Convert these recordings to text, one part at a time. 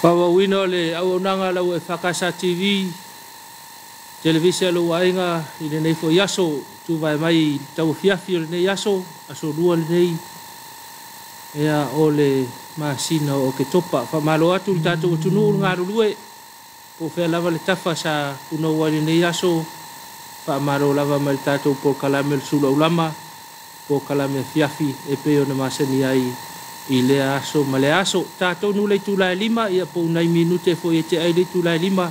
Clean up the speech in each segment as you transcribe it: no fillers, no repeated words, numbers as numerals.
Faaauauina o le auaunaga a lau EFKS TV, televise a lou aiga i lenei foi aso, tuvae mai i le tauafiafi o lenei aso, aso lua lenei, ia o le masina o Oketopa. Faamalo atu le tatou atunuu le galulue, po o fea lava le tafa sa punou ai i lenei aso, faamalo lava mai le tatou polokalame o le Suluaulama, polokalame afiafi e pei ona masani ai i lea aso ma lea aso. Tatou nu le itula e 5, ia po o nai minute foi e tea ai le itula e 5,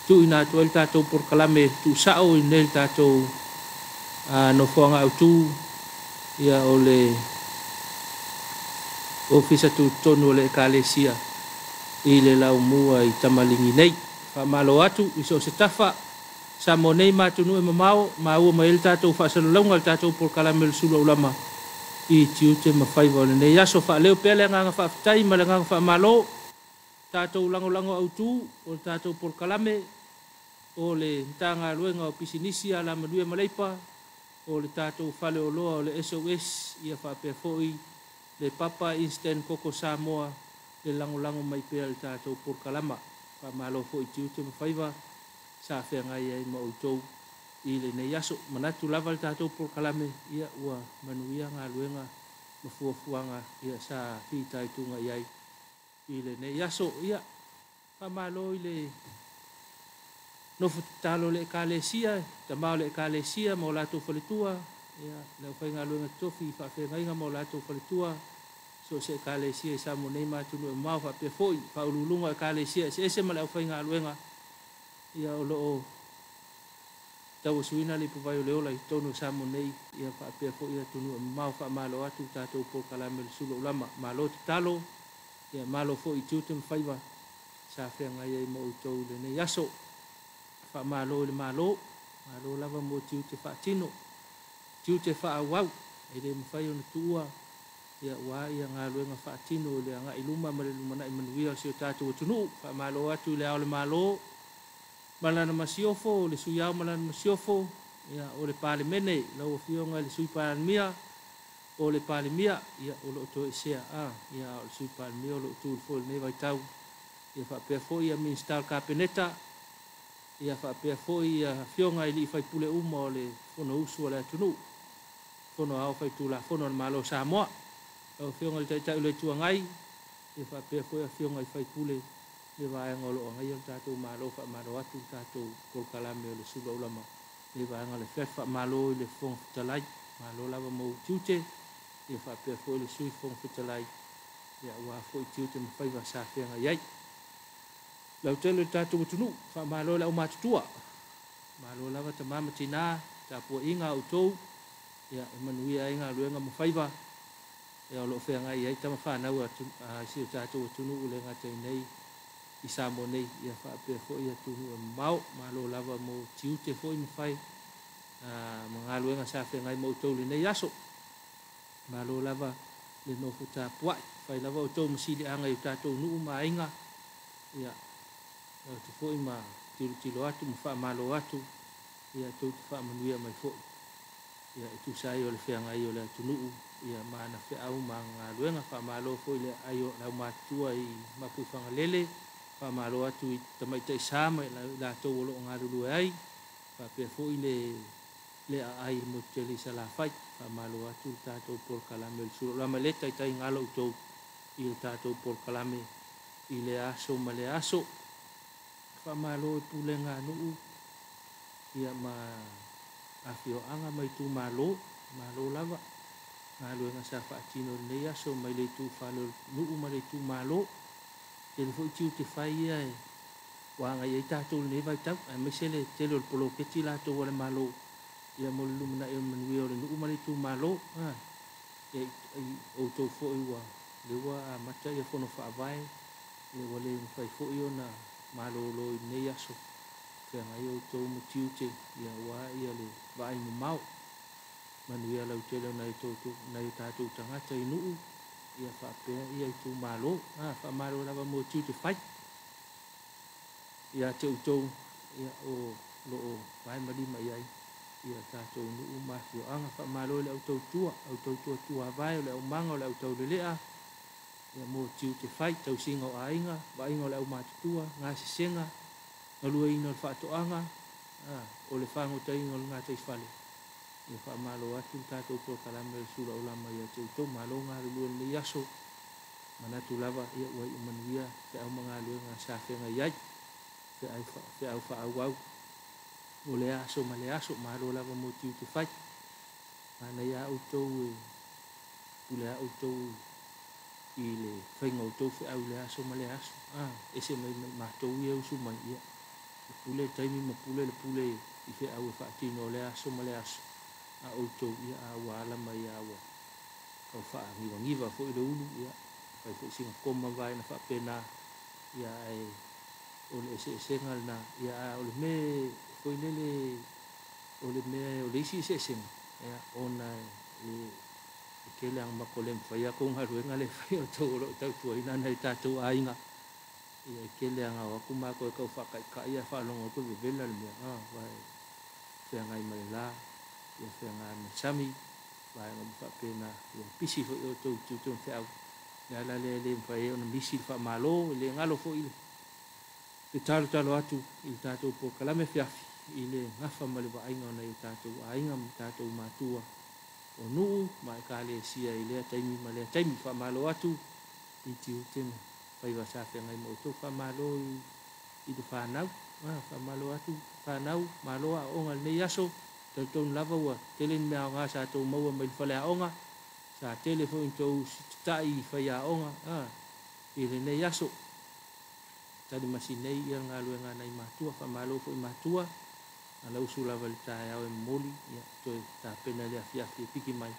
tuuina atu ai le tatou polokalame tuusao i lenei le tatou nofoaga autu, ia o le ofisa tutotonu o le Ekalesia i le laumua i Tamaligi nei. Faamalo atu i so o se tafa Samoa nei ma atunuu e mamao, maua mai ai le tatou faasalalauga o le tatou polokalame o le Suluaulama i tiute ma faiva o lenei aso. Faaleo pea le agaga faafetai ma le agaga faamalo, tatou lagolago autu o le tatou polokalame o le Matagaluega o Pisinisi Alamanuia ma Leipa, o le tatou faleoloa o le SOS, ia faapea foi le Papa Instant Koko Samoa le lagolago mai pea le tatou polokalama. Faamalo foi i tiute ma faiva sa feagai ai ma outou i lenei aso. Manatu lava le tatou polokalame, ia ua manuia galuega ma fuafuaga ia sa fitaituga i ai i lenei aso. Ia faamalo i le nofo tatalo le Ekalesia, tama o le Ekalesia ma o latou faletua, ia le aufaigaluega totofi i faafeagaiga ma o latou faletua, so o se Ekalesia i Samoa nei ma atunuu e mamao, faapea foi faauluuluga o Ekalesia eseese ma le aufaigaluega, ia o loo tauasuina le ipuvai o le ola i totonu o Samoa nei, ia faapea foi atunuu e mamao. Faamalo atu le tatou polokalame o le Suluaulama. Malo tatalo, ia malo foi i tiute ma faiva sa feagai ai ma outou i lenei aso. Faamalo i le malo, malo lava mo tiute faatino, tiute faaauau, e le mafai ona tuua, ia aua ia galuega faatino i le agai i luma ma le lumanai manuia o si o tatou atunuu. Faamalo atu i le Ao o le Malo ma lana masiofo, o le Sui Ao ma lana masiofo, ia o le Palemene, lau Afioga i le Sui Palemia, o le Palemia, ia o loo toesea ia o le Sui Palemia o loo tu foi i lenei vaitau, ia faapea foi ia Minisita o le Kapeneta, ia faapea foi ia afioga i alii faipule uma o le Fonousu a le atunuu, Fono Aoao Faitulafono a le Malo o Samoa, lau Afioga i le Taitai o le Itu Agai, ia faapea foi afioga i faipule le vaega o loo agaia le tatou Malo. Faamalo atu le tatou polokalame o le Suluaulama le vaega o le FF. Faamalo i le Fofoga Fetalai, malo lava mo ou tiute, ia faapea foi le Sui Fofoga Fetalai, ia aua foi tiute ma faiva sa feagai ai. Lautele o le tatou atunuu, faamalo i le aumatutua, malo lava tama ma tina, tapuaiga a outou, ia e manuia ai galuega ma faiva, ia o loo feagai ai tama fanau a si o tatou atunuu le gata i nei i Samoa nei, ia faapea foi atunuu e mamao. Malo lava mo tiute foi ma fai ma galuega sa feagai ma outou i lenei aso. Malo lava le nofo tapuai, fai lava outou ma siliaga i o tatou nuu ma aiga, ia atu foi ma tilotilo atu ma faamalo atu, ia tou te faamanuia mai foi, ia e tusa ai o le feagai o le atunuu, ia ma ana feau ma ana galuega. Faamalo foi le aai o le aumatutua i Mapuifagalele, faamalo atu i tamaitai sa ma i latou o loo galulue ai, faapea foi le aai i le motu tele i Salafai. Faamalo atu le tatou polokalame o le Suluaulama i le taitaiga a lo outou i le tatou polokalame i le aso ma le aso. Faamalo i pulega a nuu, ia ma afioaga ma itumalo, malo lava galuega sa faatino i lenei aso mai le itufale o le nuu ma le itumalo. Tele foi tiute fai ia e ua agai ai tatou i lenei vaitau, aemaise le tele o le poloketi latou a le Malo, ia mo le lumanai o le manuia o le nuu ma le itumalo. Ia outou foi ua lea ua amata ia fono faavae, ia ua le mafai foi ona malolo i lenei aso, feagai outou ma tiute, ia aua ia le vaai mamao, manuia lautele o nai o tatou tagata i nuu, ia faapea ia itumalo. Faamalo lava mo tiute fai ia te outou, ia o loo vae ma lima i ai ia tatou nuu ma afioaga. Faamalo i le au tautua, au tautua tuavae o le aumaga o le au taulelea, Ia mo tiute fai, tausiga o aiga, vaaiga o le aumatutua, gasesega, galueaiina o le faatoaga, o le fagotaiga o le gataifale. Ia faamalo atu le tatou polokalame o le Sula Aulama ia te outou. Malo galulue i lenei aso. Manatu lava ia ua iu manuia feau ma galuega sa feagai ai, feau faaauau o lea aso ma lea aso. Malo lava mo tiute fai. Manaia lava outou e pule lava outou i le faiga o outou feau i lea aso ma lea aso. Ese mai ma i matou ia e usu mai, ia, e pule le taimi ma pule le pule i feau e faatino o lea aso ma lea aso. A outou, ia, a ua ala mai lava ua tau faanivagiva foi le ulu, ia, fai foi sina koma ma vaega faapena, ia, ae o le eseesega lena. Ia, a o le mea foi lele, o le mea o le isi eseesega, ia, ona e tele lava ina matou le mafai a tou galuega lea e fai e outou o lo o tautuaina nai o tatou aiga. Ia, e tele lava ina o atu matou e tau faataitai ae faalogo atu e vevela le mea, aua e feagai ma le la, ia feagai ma le sami, vaega uma faapena. Ia, pisi foi outou i tiute ma feau. O le ala lea e le mafai ai ona misi le faamalo, e le galo foi le talotalo atu i le tatou polokalame afiafi i le gafa ma le vaaiga o nai o tatou aiga ma tatou matua o nuu ma ekalesia i lea taimi ma lea taimi. Faamalo atu i tiute ma faiva sa feagai ma outou. Faamalo i le fanau. Faamalo atu fanau, malo aoaoga i lenei aso. Talitonu lava ua tele ni mea aoga sa outou maua mai le faleaoga, sa tele foi ni tou sitatai i faiaoga i lenei aso. Talimasi nei ia le galuega a nai matua. Faamalo foi matua, alausu lava i le taeao e momoli, ia toe tapena i le afiafi e piki mai.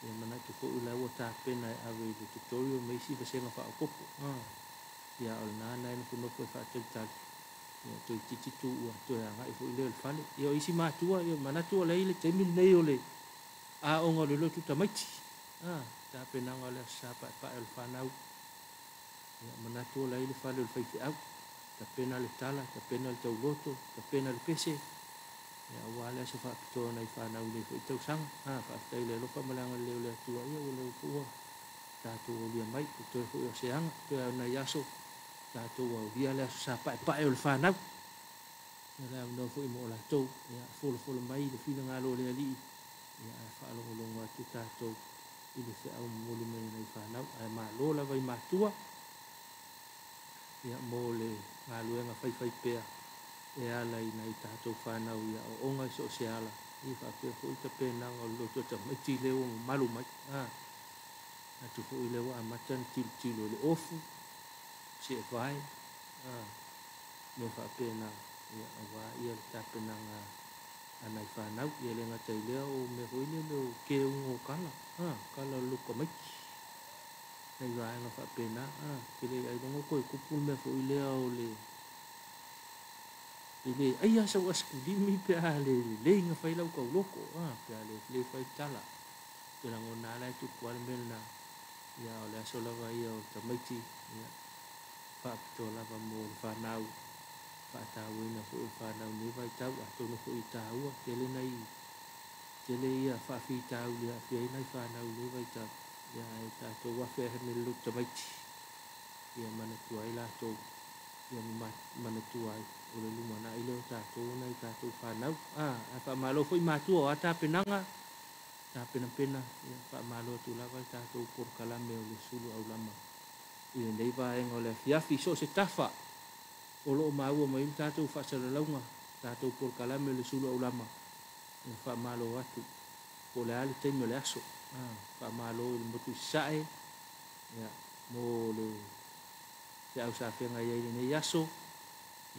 Ia manatu foi o la ua tapena e ave i le tutorial ma isi vasega faaopoopo. Ia o lena na e nofonofo e faatalitali, ia toeitiiti tuua toe agai foi lea i le fale. Ia o isi matua, ia manatu o la e i le taimi lenei o le aoga o le lotu tamaiti, tapenaga o le Aso Sa Paepae o le fanau. Ia manatu o la e i le fale o le faifeau, tapena le tala, tapena le tauloto, tapena le pese, ia aua le aso faapitoa o nai fanau i lenei foi tausaga. Faafetai i le alofa ma le agalelei o le Atua, ia ua leo foi ua tatou aulia mai, ua toe foi o se aga, toe lava o nai aso tatou aulia le Aso Sa Paepae o le fanau. Ia le avanoa foi mo latou, ia folafola mai le finagalo o le Alii, ia ae faalogologo atu tatou i le feau momoli mai e nai fanau. Ae malo lava i matua, ia mo le galuega faifaipea e ala i nai tatou fanau i aoaoga i so o se ala, ia faapea foi tapenaga o le loto tamaiti lea ua mamalu mai. Atu foi lea ua amata ona tilotilo i le ofu, seevae, mea faapena, ia aua ia le tapenaga a nai fanau. Ia le gata i lea o mea foi lele o keuga o kala, kala o le loto tamaiti, nai vaega faapena. Te le ailoga toe tupu le mea foi lea o le le aia sau asikulimi pe a le lelei na fai lau tauloto, pe a le lelei fai tala. Te lagona la e tupu lava le mea lena. Ia o le aso lava ia o tamaiti, ia faapitoa lava mo le fanau, faatauaina foi o le fanau i lenei vaitau. Atonu foi e taua tele nai tele ia faafitauli e aafia ai nai fanau i lenei vaitau. Ia ae tatou afe ane le loto tamaiti, ia manatua ai latou, ia manatua ai o le lumanai lea o tatou o nai tatou fanau. Ae faamalo foi matua o a tapenaga tapenapena. Ia faamalo atu lava le tatou polokalame o le Sulu Aulama i lenei vaega o le afiafi. So o se tafa o lo o maua mai le tatou faasalalauga, tatou polokalame o le Sulu Aulama, ia faamalo atu po o le a le taimi o le aso. Faamalo i le motu i Sasae, ia mo le feau sa feagai ai i lenei aso,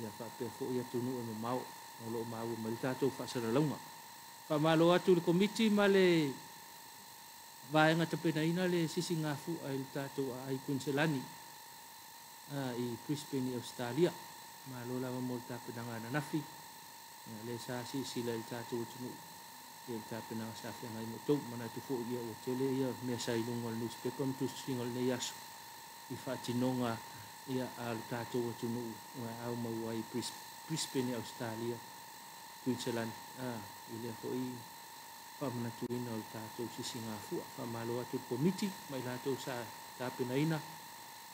ia faapea foi atunuu e mamao o lo o maua mai le tatou faasalalauga. Faamalo atu i le Komiti ma le vaega tapenaina le sisigafua i le tatou aai Kuiniselani i Brisbane i Ausetalia. Malo lava mo le tapenaga ananafi, ia lea sa silasila i le tatou atunuu ia le tapenaga sa feagai ma outou. Manatu foi ia ua tele ia mea sa i luga o le newspaper ma tusitusiga o lenei aso i faatinoga ia a le tatou atunuu ua aumau ai i Brisbane i Ausetalia, Kuiniselani, i lea foi faamanatuina o le tatou sisigafua. Faamalo atu i le Komiti ma i latou sa tapenaina.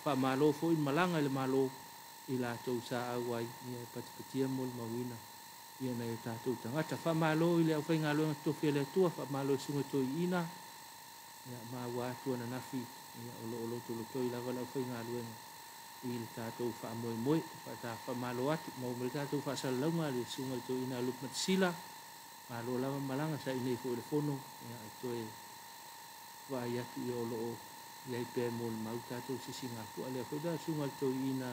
Faamalo foi le malaga i le Malo i latou sa auai e patipatia molimauina nai o tatou tagata. Faamalo i le aufaigaluega totofi a le Atua, faamalo i susuga toeaiina, maua atu ananafi o lo o lotolotoi lava le aufaigaluega i le tatou faamoemoe. Faamalo atu, maua mai le tatou faasalalauga le susuga i le toeaina Lupe Matasila, malo lava malaga sa i inei foi i le fono, e toe vaai atu o lo o i ai pea e molimau tatou sisigafua. Lea foi la susuga i le toeaina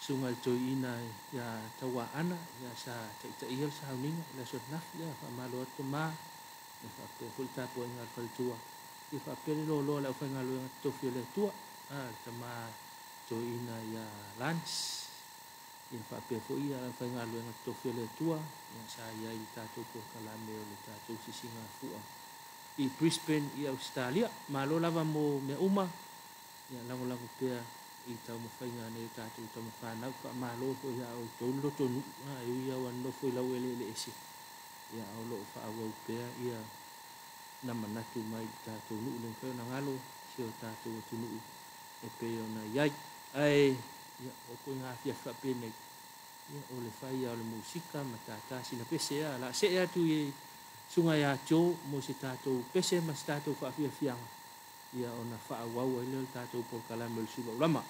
susuga i le toeaina ia Tauaana sa taitaia le sauniga i le aso ananafi. Faamalo atu tama, faapea foi le tapuaiga a le faletua, faapea le loaloa o le aufaigaluega totofi o le Atua, le tama toeaina ia Lance, faapea foi le aufaigaluega totofi o le Atua sa i ai i le tatou polokalame o le tatou sisigafua i Brisbane i Ausetalia. Malo lava mo mea uma, lagolago pea i taumafaiga a nai o tatou tamafanau. Faamalo foi ia outou le lotonuu, e ui lava ua nonofo i laueleele ese, a o lo o faaauau pea na manatu mai i le tatou nuu. Le mafai ona galo si o tatou atunuu e pei ona i ai. Ae o ituaiga afiafi faapenei, o le fai lava o le musika ma tata sina pese. O le a see atu i susuga ia Joe mo se tatou pese ma se tatou faafiafiaga, ona faaauau ai lea o le tatou polokalame o le Sulu Aulama.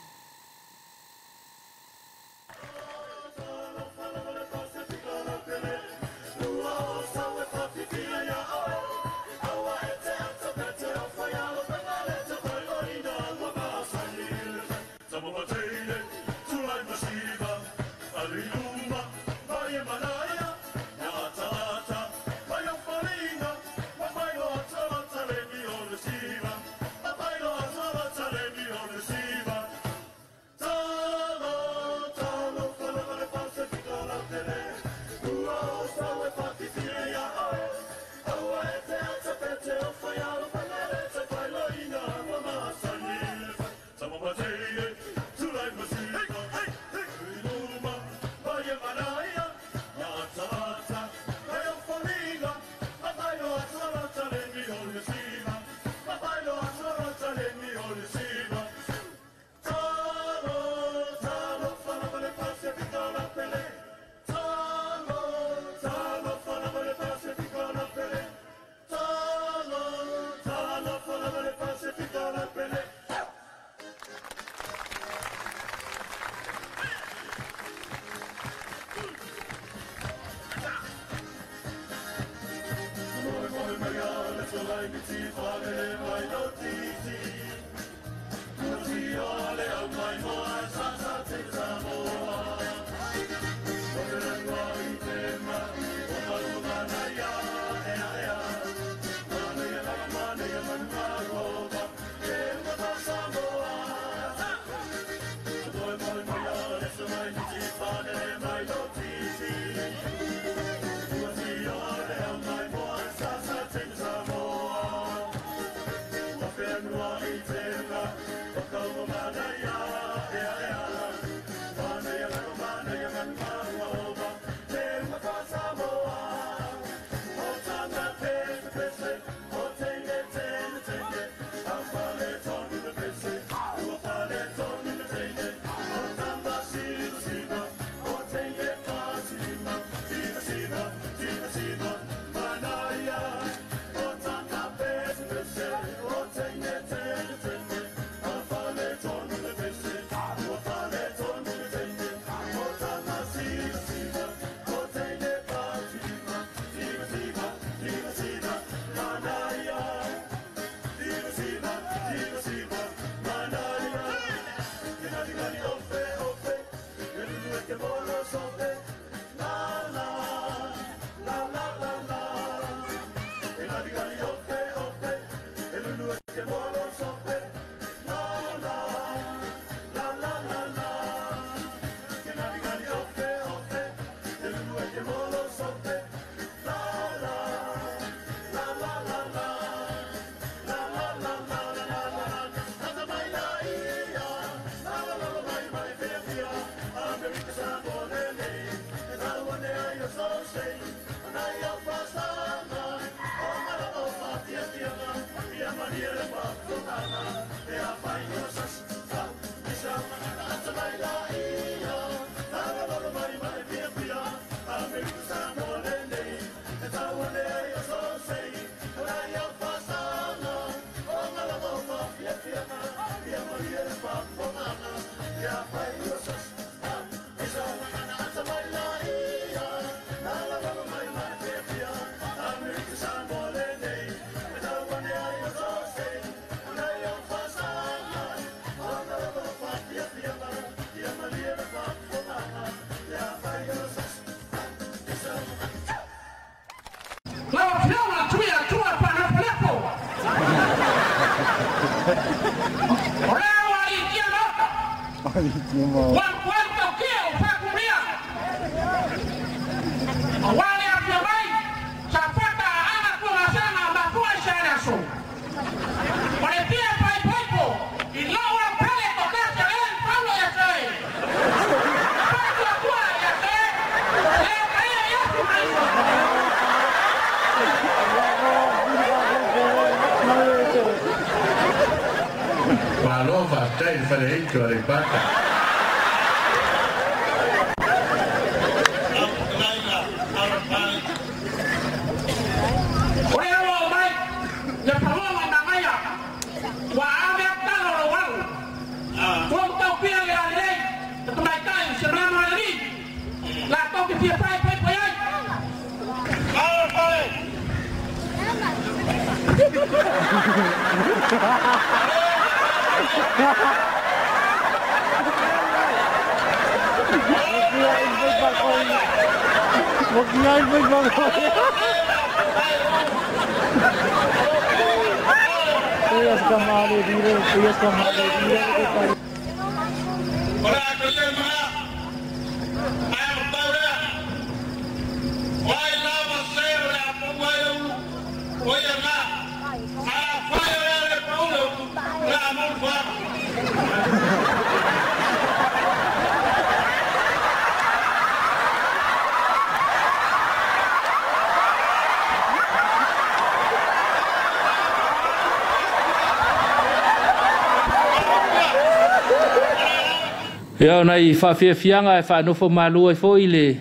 Ia, o nai faafiafiaga e faanofo malu ai foi le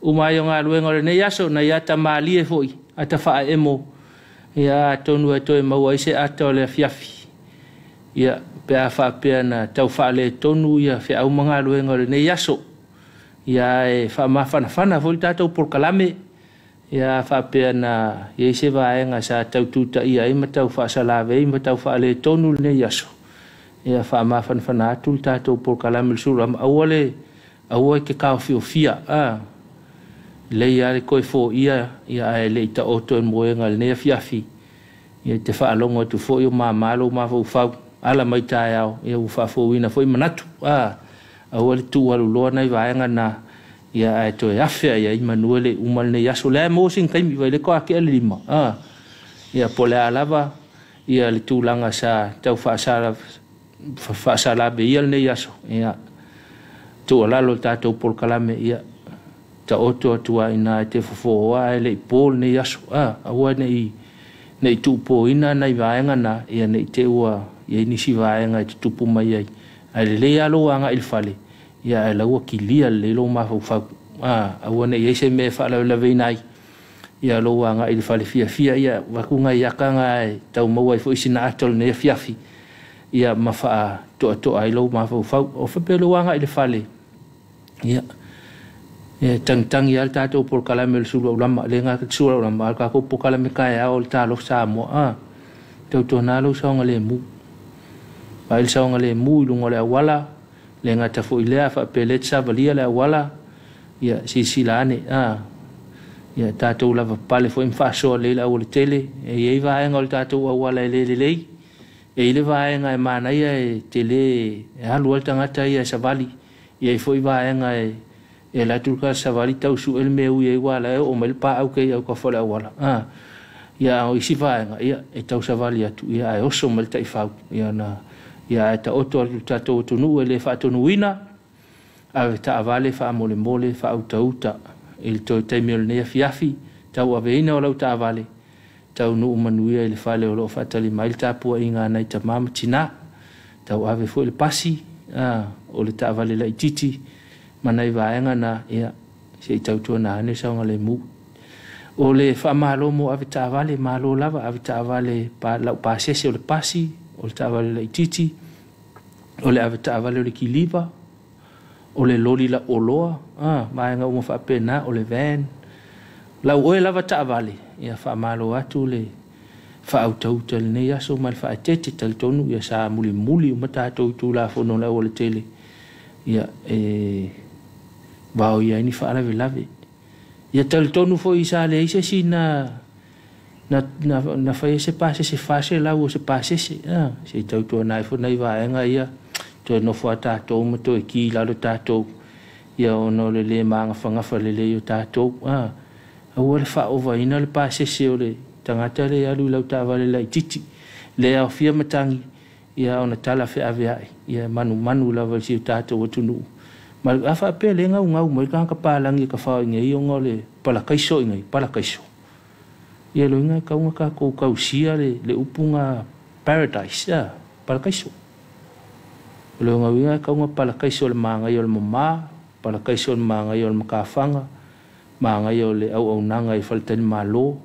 uma ai o galuega o lenei aso, nai ata malie foi, ata faaemo, ia atonu e toe maua ai se ata o le afiafi. Ia, pe a faapea na tau faaletonu ia feau ma galuega o lenei aso. Ia, e faamafanafana foi le tatou polokalame. Ia faapea na i ai se vaega sa tau tutaia ai ma tau faasalavei ma tau faaletonu lenei aso. Ia faamafanafana atu le tatou polokalame le sulu aua le aua e te taofiofia lei lava le toe foia ia ae le i taoto e moega i lenei afiafi. Ia te faalogo atu foi o mama lou mafaufau ala mai taeao ia ua faafouina foi manatu aua le tuualuloa nai vaega na ia ae toe afe ai ai manu e le uma lenei aso. Lea maua sina taimi vai le toa tea le 5 ia po o le a lava ia le tulaga sa tau faasalave ia lenei aso. Ia tuualalo le tatou polokalame ia taoto atu ai ina e te fofoa ae le i po lenei aso. Aua nei tuupoina nai vaega na ia nei te ua iai nisi vaega e tutupu mai ai. Ae lelei lava lou agai i le fale ia ae laua kilia lelei lou mafaufau. Aua nei i ai se mea e faalavelaveina ai ia lou agai i le fale fiafia ia vaku ngai aka nga e tau maua ai foi sina ata o lenei afiafi ia ma faatoatoa ai lou mafaufau. O faapea lou agai i le fale ia e tangitangi lava le tatou polokalame o le sulu aulama le gata te sulu aulama a o le tatou polokalame taeao o le talofa Samoa tautuana lou saogalemu. Vaai le saogalemu i luga o le auala le gata foi lea faapea lea te savalia le auala ia silasila ane ia tatou lava pale foi ma faasoa lelei le aualatele. E i ai vaega o le tatou auala e le lelei, e i ai le vaega e manaia e tele e alu ai le tagata ia e savali, e i ai foi vaega e alu atu le savali tau sue le mea ui ai ua ala e oo mai le paau kei autafa o le auala. Ia o isi vaega ia e tau savali atu ia ae oso mai le taifau ia na ia ae taoto atu le tatou atunuu e le faatonuina ave taavale faamolemole faautauta i le toe taimi o lenei afiafi tauaveina o lau taavale taunuu manuia i le fale o loo faatali mai le tapuaiga a nai tama ma tina. Tauave foi le pasi o le taavale laitiiti ma nai vaega na ia se i tautuana ane le saogalemu. O le faamalo mo ave taavale, malo lava ave taavale lau pasese o le pasi, o le taavale laitiiti, o le ave taavale o le kiliva, o le loli lauoloa, vaega uma faapena, o le van. Lau oe lava taavale, ia faamalo atu le faautauta i lenei aso ma le faaeteete talitonu ia sa mulimuli uma tatou i Tulafono o le aualatele ia e vaoia ai ni faalavelave. Ia talitonu foi sa leai se isi na Na fai se pasese 400 o se pasese se i tautuana ai foi nai vaega ia toe nofo a tatou ma toe ki lalo tatou ia ona o le lē magafagafa lelei o tatou aua le faaovaina le pasese o le tagata le alu i lau taavale laititi le aofia matagi ia ona tala feaveai ia manumanu lava i si o tatou atunuu ma a faapea le gaugau mai le tagata palagi e tafao i nei ona o le palakaiso i nei palakaiso ia loiga e tau ona tatou tausia le upu ga paradise palakaiso. O le ogauiga e tau ona palakaiso le magaia o le mamā, palakaiso le magaia o le matafaga, magaia o le auaunaga i faletalimalo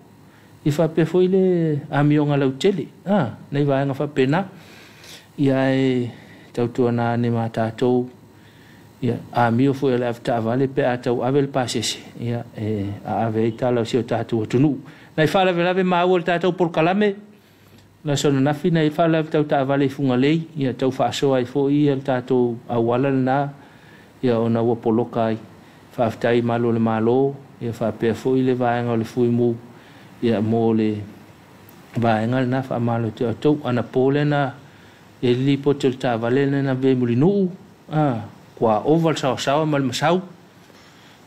ia faapea foi le amioga lautele nai vaega faapena ia ae tautuana ane ma tatou ia amio foi o le avetaavale pe a tauave le pasese ia e aave ai tala o si o tatou atunuu. Nai faalavelave maua i le tatou polokalame le aso ananafi nai faalavelave tau taavale i Fugalei ia tau faasoa ai foi ia le tatou auala lena ia ona ua poloka ai. Faafetai i malu o le Malo ia faapea foi le vaega o le Fuimu ia mo le vaega lena faamalo atu ia outou. Anapo lea na i ai le lipoti o le taavale lea na avea i Mulinuu ua ova le saoasaoa ma le masau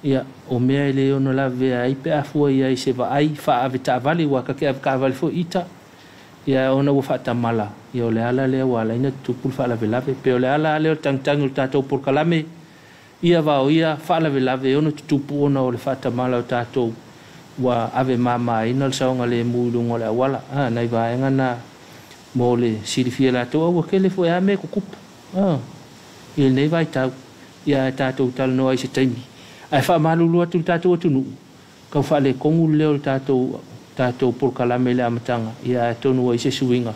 ia o mea e le ono lavevea ai pe a fua i ai se vaai faaavetaavale ua ta te avetaavale foi ita ia ona ua faatamala ia o le ala lea ua ala ai ona tutupu le faalavelave pe o le ala lea o le tagitagi o le tatou polokalame ia vaoia faalavelave e ono tutupu ona o le faatamala o tatou ua ave mamaina le saogalemu i luga o le auala nai vaega na mo le silafia e latou a ua tele foi lava mea e tutupu i lenei vaitau ia ae tatou talanoa ai i se taimi. Ae faamalulu atu i le tatou atunuu tau faaletonu le leo o le tatou polokalame i le amataga ia atonu ua i ai se suiga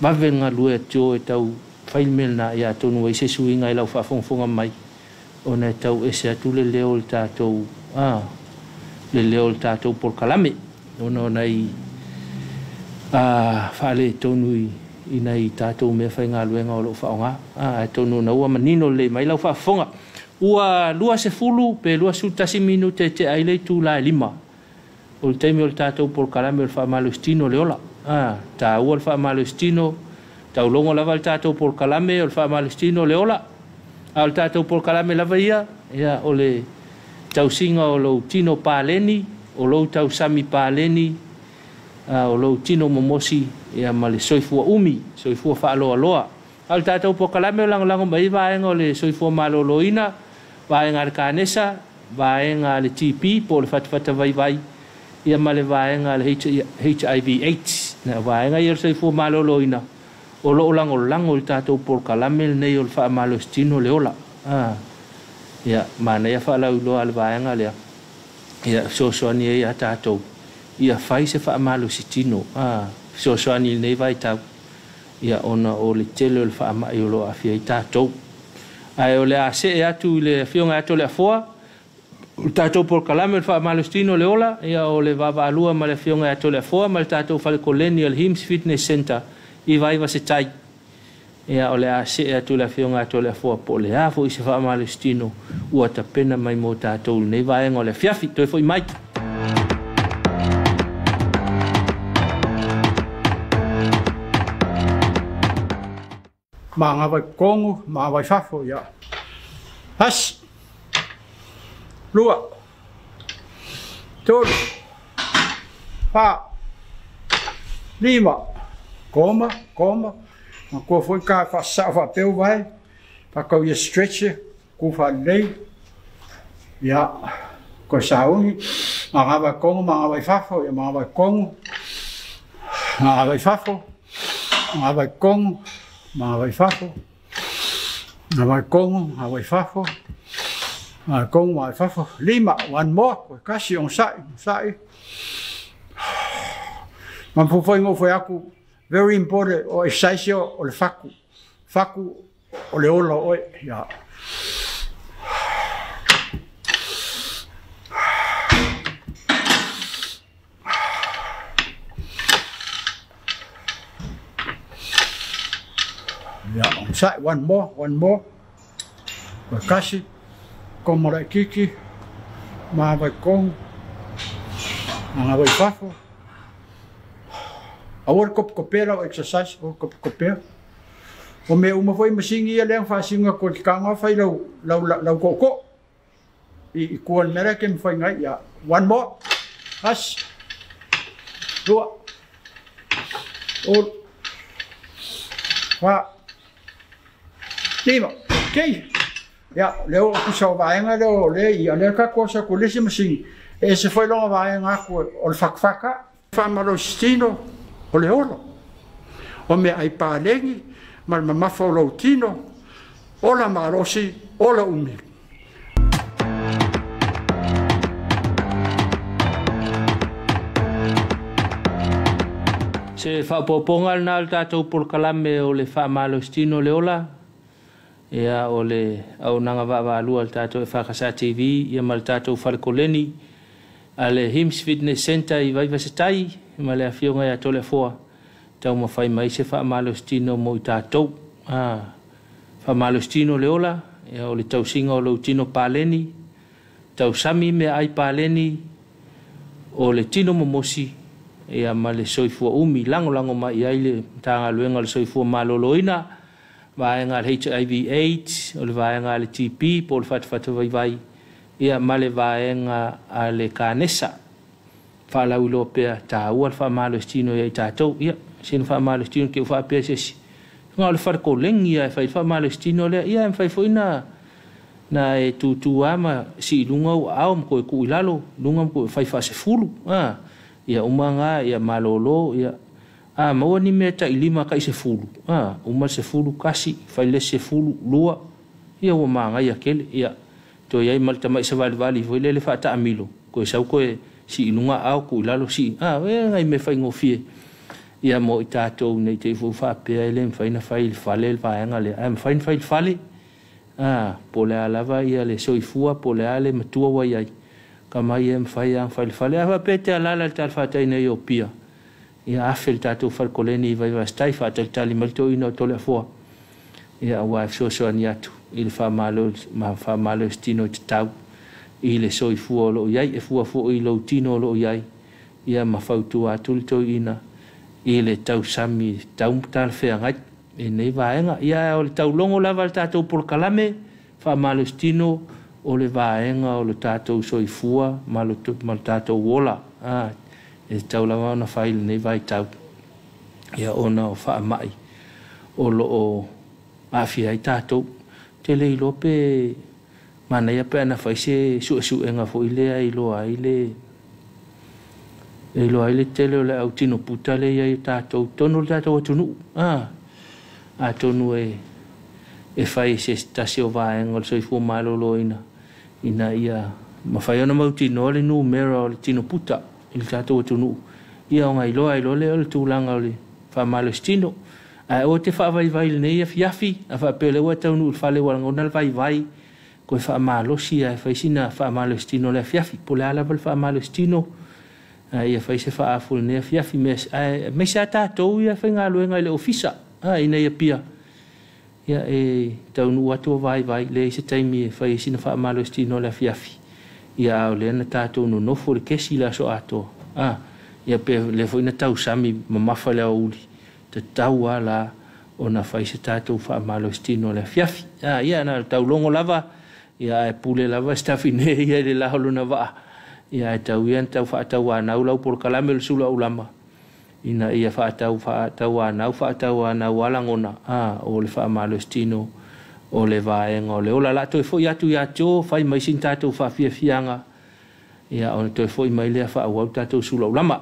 vave le galue a Joe e tau fai le mea lena ia atonu ua i ai se suiga i lau faafogafoga mai ona e tau ese atu le leo o le tatou le leo o le tatou polokalame ona o nai faaletonu i nai tatou mea faigaluega o lo o faaaoga atonu ona ua manino lelei mai lau faafofoga. Ua 20 pe 21 minute e tea ai le itula e 5 o le taimi o le tatou polokalame o le faamalositino o le ola. Taua le faamalositino, taulogo lava le tatou polokalame o le faamalositino o le ola. A o le tatou polokalame lava ia, ia o le tausiga o lou tino paleni, o lou tausami paleni, o lou tino momosi ia ma le soifua umi, soifua faaloaloa. A o le tatou polokalame o lagolago mai ai vaega o le soifua maloloina, vaega a le kanesa, vaega a le TB po o le fatafata vaivai, ia ma le vaega a le HIV AIDS. Na vaega ia o le soifua maloloina o lo o lagolago i le tatou polokalame lenei o le faamalositino o le ola. Ia manaia faalauiloa a le vaega lea ia fesoasoani ai ia tatou ia fai se faamalositino fesoasoani i lenei vaitau ia ona o le tele o le faamai o lo o aafia ai tatou. Ae o le a see atu i le afioga ia Toleafoa o le tatou polokalame o le faamalositino o le ola ia o le vaavaalua ma le afioga ia Toleafoa ma le tatou fale koleni o le HIMS Fitness Centre i Vaivasetai. Ia o le a see atu i le afioga ia Toleafoa po o le a foi se faamalositino ua tapena mai mo tatou i lenei vaega o le afiafi. Toe foi mai. Magavai kogu, magavai fafo, ia. Tasi, lua, tolu, fa, lima, koma, koma, ma kua foi ka faasasao faapea uvae, faakau ia stretch, ku faalelei, ia, koe sauni, magavai kogo, magavai fafo, ia magavai kogo, magavai fafo, magavai kogo, magavai fafo, magavai kogo, magavai fafo, magavai kogo, magavai fafo, lima, one more, koe kasi, ogasai, ogasai. Ma mafaufauga foi aku, very important, o exercise o le faku, faku o le ola o oe, ia. Ia, ogasai, one more, one more. Koe kasi, komo laititi, magavai kogo, magavai fafo, Aua le kopekopea lau exercise, aua le kopekopea. O mea uma foi masini ia lea na faasino atu e le tago fai lau lau lau tootoo. I tua i le mea lea e te mafai ai. Ia, one more. Tasi, lua, tolu, fa, lima. Okay. Ia, lea ua tusa o vaega lea o lea ia lea tatou oso atu i le isi masini. E ese foi lona vaega atu o le fatafata. Faamalositino o le ola. O meaai paleni ma le mamafa o lou tino, ola malosi, ola umi. Se faaopoopoga lena o le tatou polokalame o le faamalositino o le ola, ia o le auaunaga vaavaalua a le tatou EFKS TV ia ma le tatou fale koleni a le HIMS Fitness Centre i Vaivasetai ma le afioga ia Toleafoa taumafai mai se faamalositino mo i tatou. Faamalositino le ola, ia o le tausiga o lou tino paleni, tausami meaai paleni, o le tino momosi, ia ma le soifua umi lagolago mai i ai le Matagaluega o le Soifua Maloloina, vaega a le HIV AIDS, o le vaega a le TB po o le fatafata vaivai, ia ma le vaega a le kanesa. Faalauiloa pea taua le faamalositino ia i tatou. Ia, sina faamalositino te i ua faapea se isi, na o le fale koleni lava e fai ai le faamalositino lea. Ia e mafai foi ona na e tutu lava ma sii i luga ou aao ma toe tuu i lalo, luga ma toe fai faasefulu. A, ia uma na, ia malolo, ia a maua ni mea tai lima tai sefulu, a, uma le sefulu, tasi, fai le isi sefulu, lua, ia ua manaia tele. Ia, toe i ai ma le tamai savalivali foi lele faataamilo, toe sau toe sii i luga aao, tuu i lalo, sii, a, e nai mea faigofie ia mo i tatou ne i te i foi faapea e le mafai ona fai i le fale le vaega lea, ae mafai ona fai i le fale, a, po o le a lava ia le soifua, po o le a le matua ua i ai, ka mai e mafai lava ona fai i le fale. A faapea e te alaala i le talafatai nei o Apia, ia afe i le tatou fale koleni i Vaivastai, faatalitali mai le toeaina o Toleafoa, ia aua e fesoasoani atu i le faamalositino tatau i le soifua o lo o i ai, e fua foi i lou tino o lo o i ai, ia ma fautua atu le toeaina i le tausami tatau ma talafeagai i lenei vaega. Ia o le taulogo lava a le tatou polokalame faamalositino o le vaega o le tatou soifua ma le tatou ola, e tatau lava ona fai i lenei vaitau, ia ona o faamai o lo o aafia ai tatou. Ou te le iloa pe manaia pe ana fai se suesuega foi lea e iloa ai le e iloa ai le tele o le au tino puta lea e i ai o tatou i totonu o le tatou atunuu. Atonu e fai se tasi o vaega o le soifua maloloina ina ia mafai ona mautinoa le numera o le tino puta i le tatou atunuu, ia ona iloa ai loa lea o le tulaga o le faamalositino. Ae aua te faavaivai i lenei afiafi, a faapea o lea ua e taunuu i le fale ua lagona le vaivai, toe faamalosi lava e fai sina faamalositino i le afiafi. Po o le a lava le faamalositino, a ia fai se faaafu i lenei afiafi. Aemaise lava tatou ia e faigaluega i le ofisa, ina ia pia ia e taunuu atu o vaivai, leai se taimi e fai ai sina faamalositino i le afiafi, ia a o lea na tatou nonofo i le kesi i le aso atoa, ia pe lea foi na tausami mamafa i le aoauli, tatau lava la ona fai se tatou faamalositino i le afiafi. Ia na o le taulogo lava, ia ae pule lava Sitafine ia i le la o lona vaa, ia ae tau ia na tau faatauanau lau polokalame o le sulu aulama, ina ia faatauanau faatauanau lava lagona, o le faamalositino o le vaega o le ola. O le a toe foi atu ia Joe, fai mai sina tatou faafiafiaga, ia ona toe foi mai lea faaauau le tatou sulu aulama.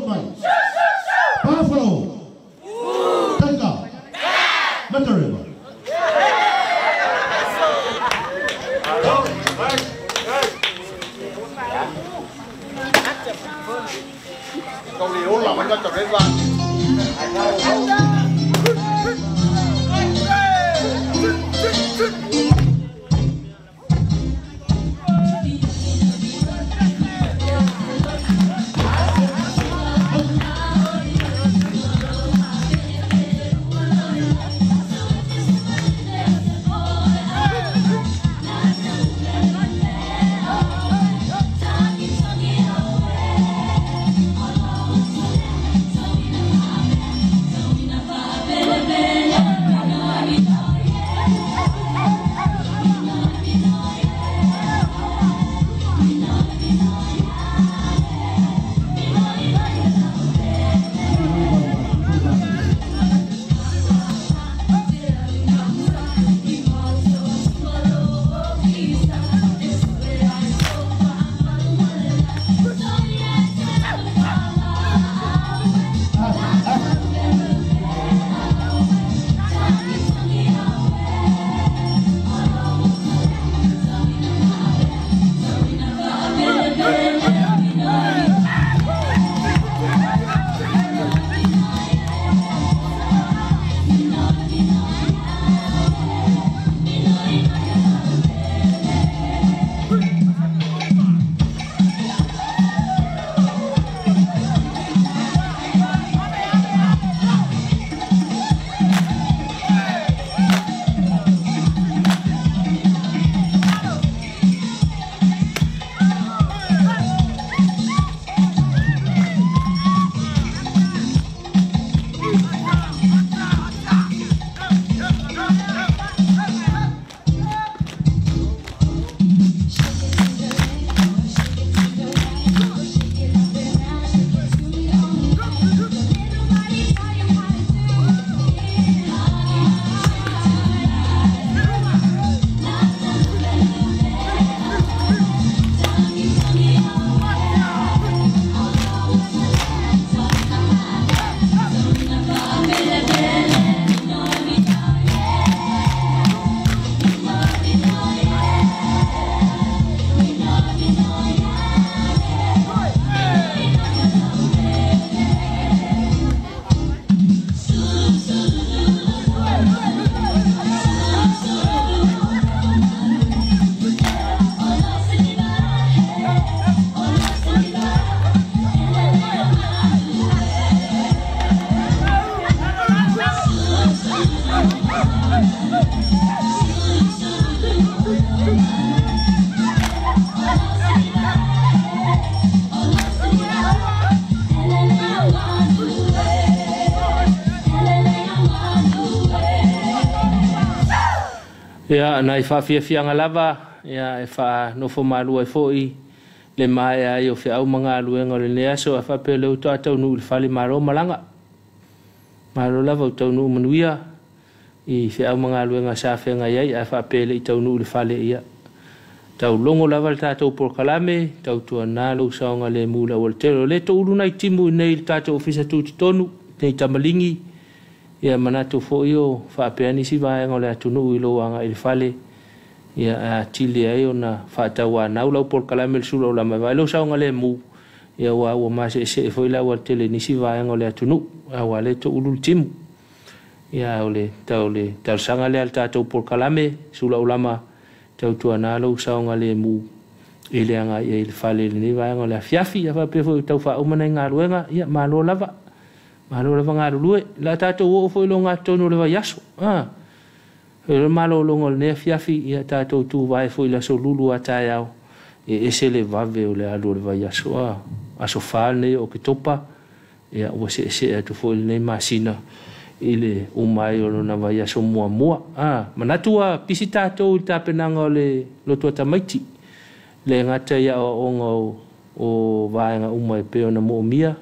Mai. Buffalo. Tiger. Matareva. Ia nai faafiafiaga lava ia e faanofo malua ai foʻi le maea ai o feʻau ma galuega o lenei aso ae faapea lea ua tautaunuu i le fale malo malaga. Malo lava ua taunuu manuia i feʻau ma galuega sa feagai ai ae faapea e leʻi taunuu i le fale ia. Taulogo lava le tatou polokalame, tautuanā lou saoga lemu i le aualatele. O lē toulu nai timu i nei i le tatou ofisa tutotonu, nei tamaligi, ia manatu foʻi o faapea nisi vaega o le atunuu i lou agaʻi le fale, ia ae atili ai ona faatauanau lau polokalame i le sula o lama e vaai lou saoga lemu, ia aua ua maseesee foi le aualatele i nisi vaega o le atunuu, aua lea e toulu le timu. Ia o le tau le talosaga lea a le tatou polokalame sulaulama tautuanā lou saoga lemu i le agai ai i le fale i lenei vaega o le afiafi. Ia faapea foi ua tau faauma nai galuega, ia malo lava. Malo lava galulue. O le a tatou oo foi i le ogatotonu o le vaiaso. E le malologa o lenei afiafi, ia tatou tuvae foi i le aso Lulu a taeao, e ese le vave o le alu o le vaiaso. Aso 4 lenei o Oketopa, ia ua seesee atu foi lenei masina i le uma ai o lona vaiaso muamua. Manatu ua pisi tatou i le tapenaga o le loto a tamaiti, le gata i aoaoga o vaega uma e pei ona moomia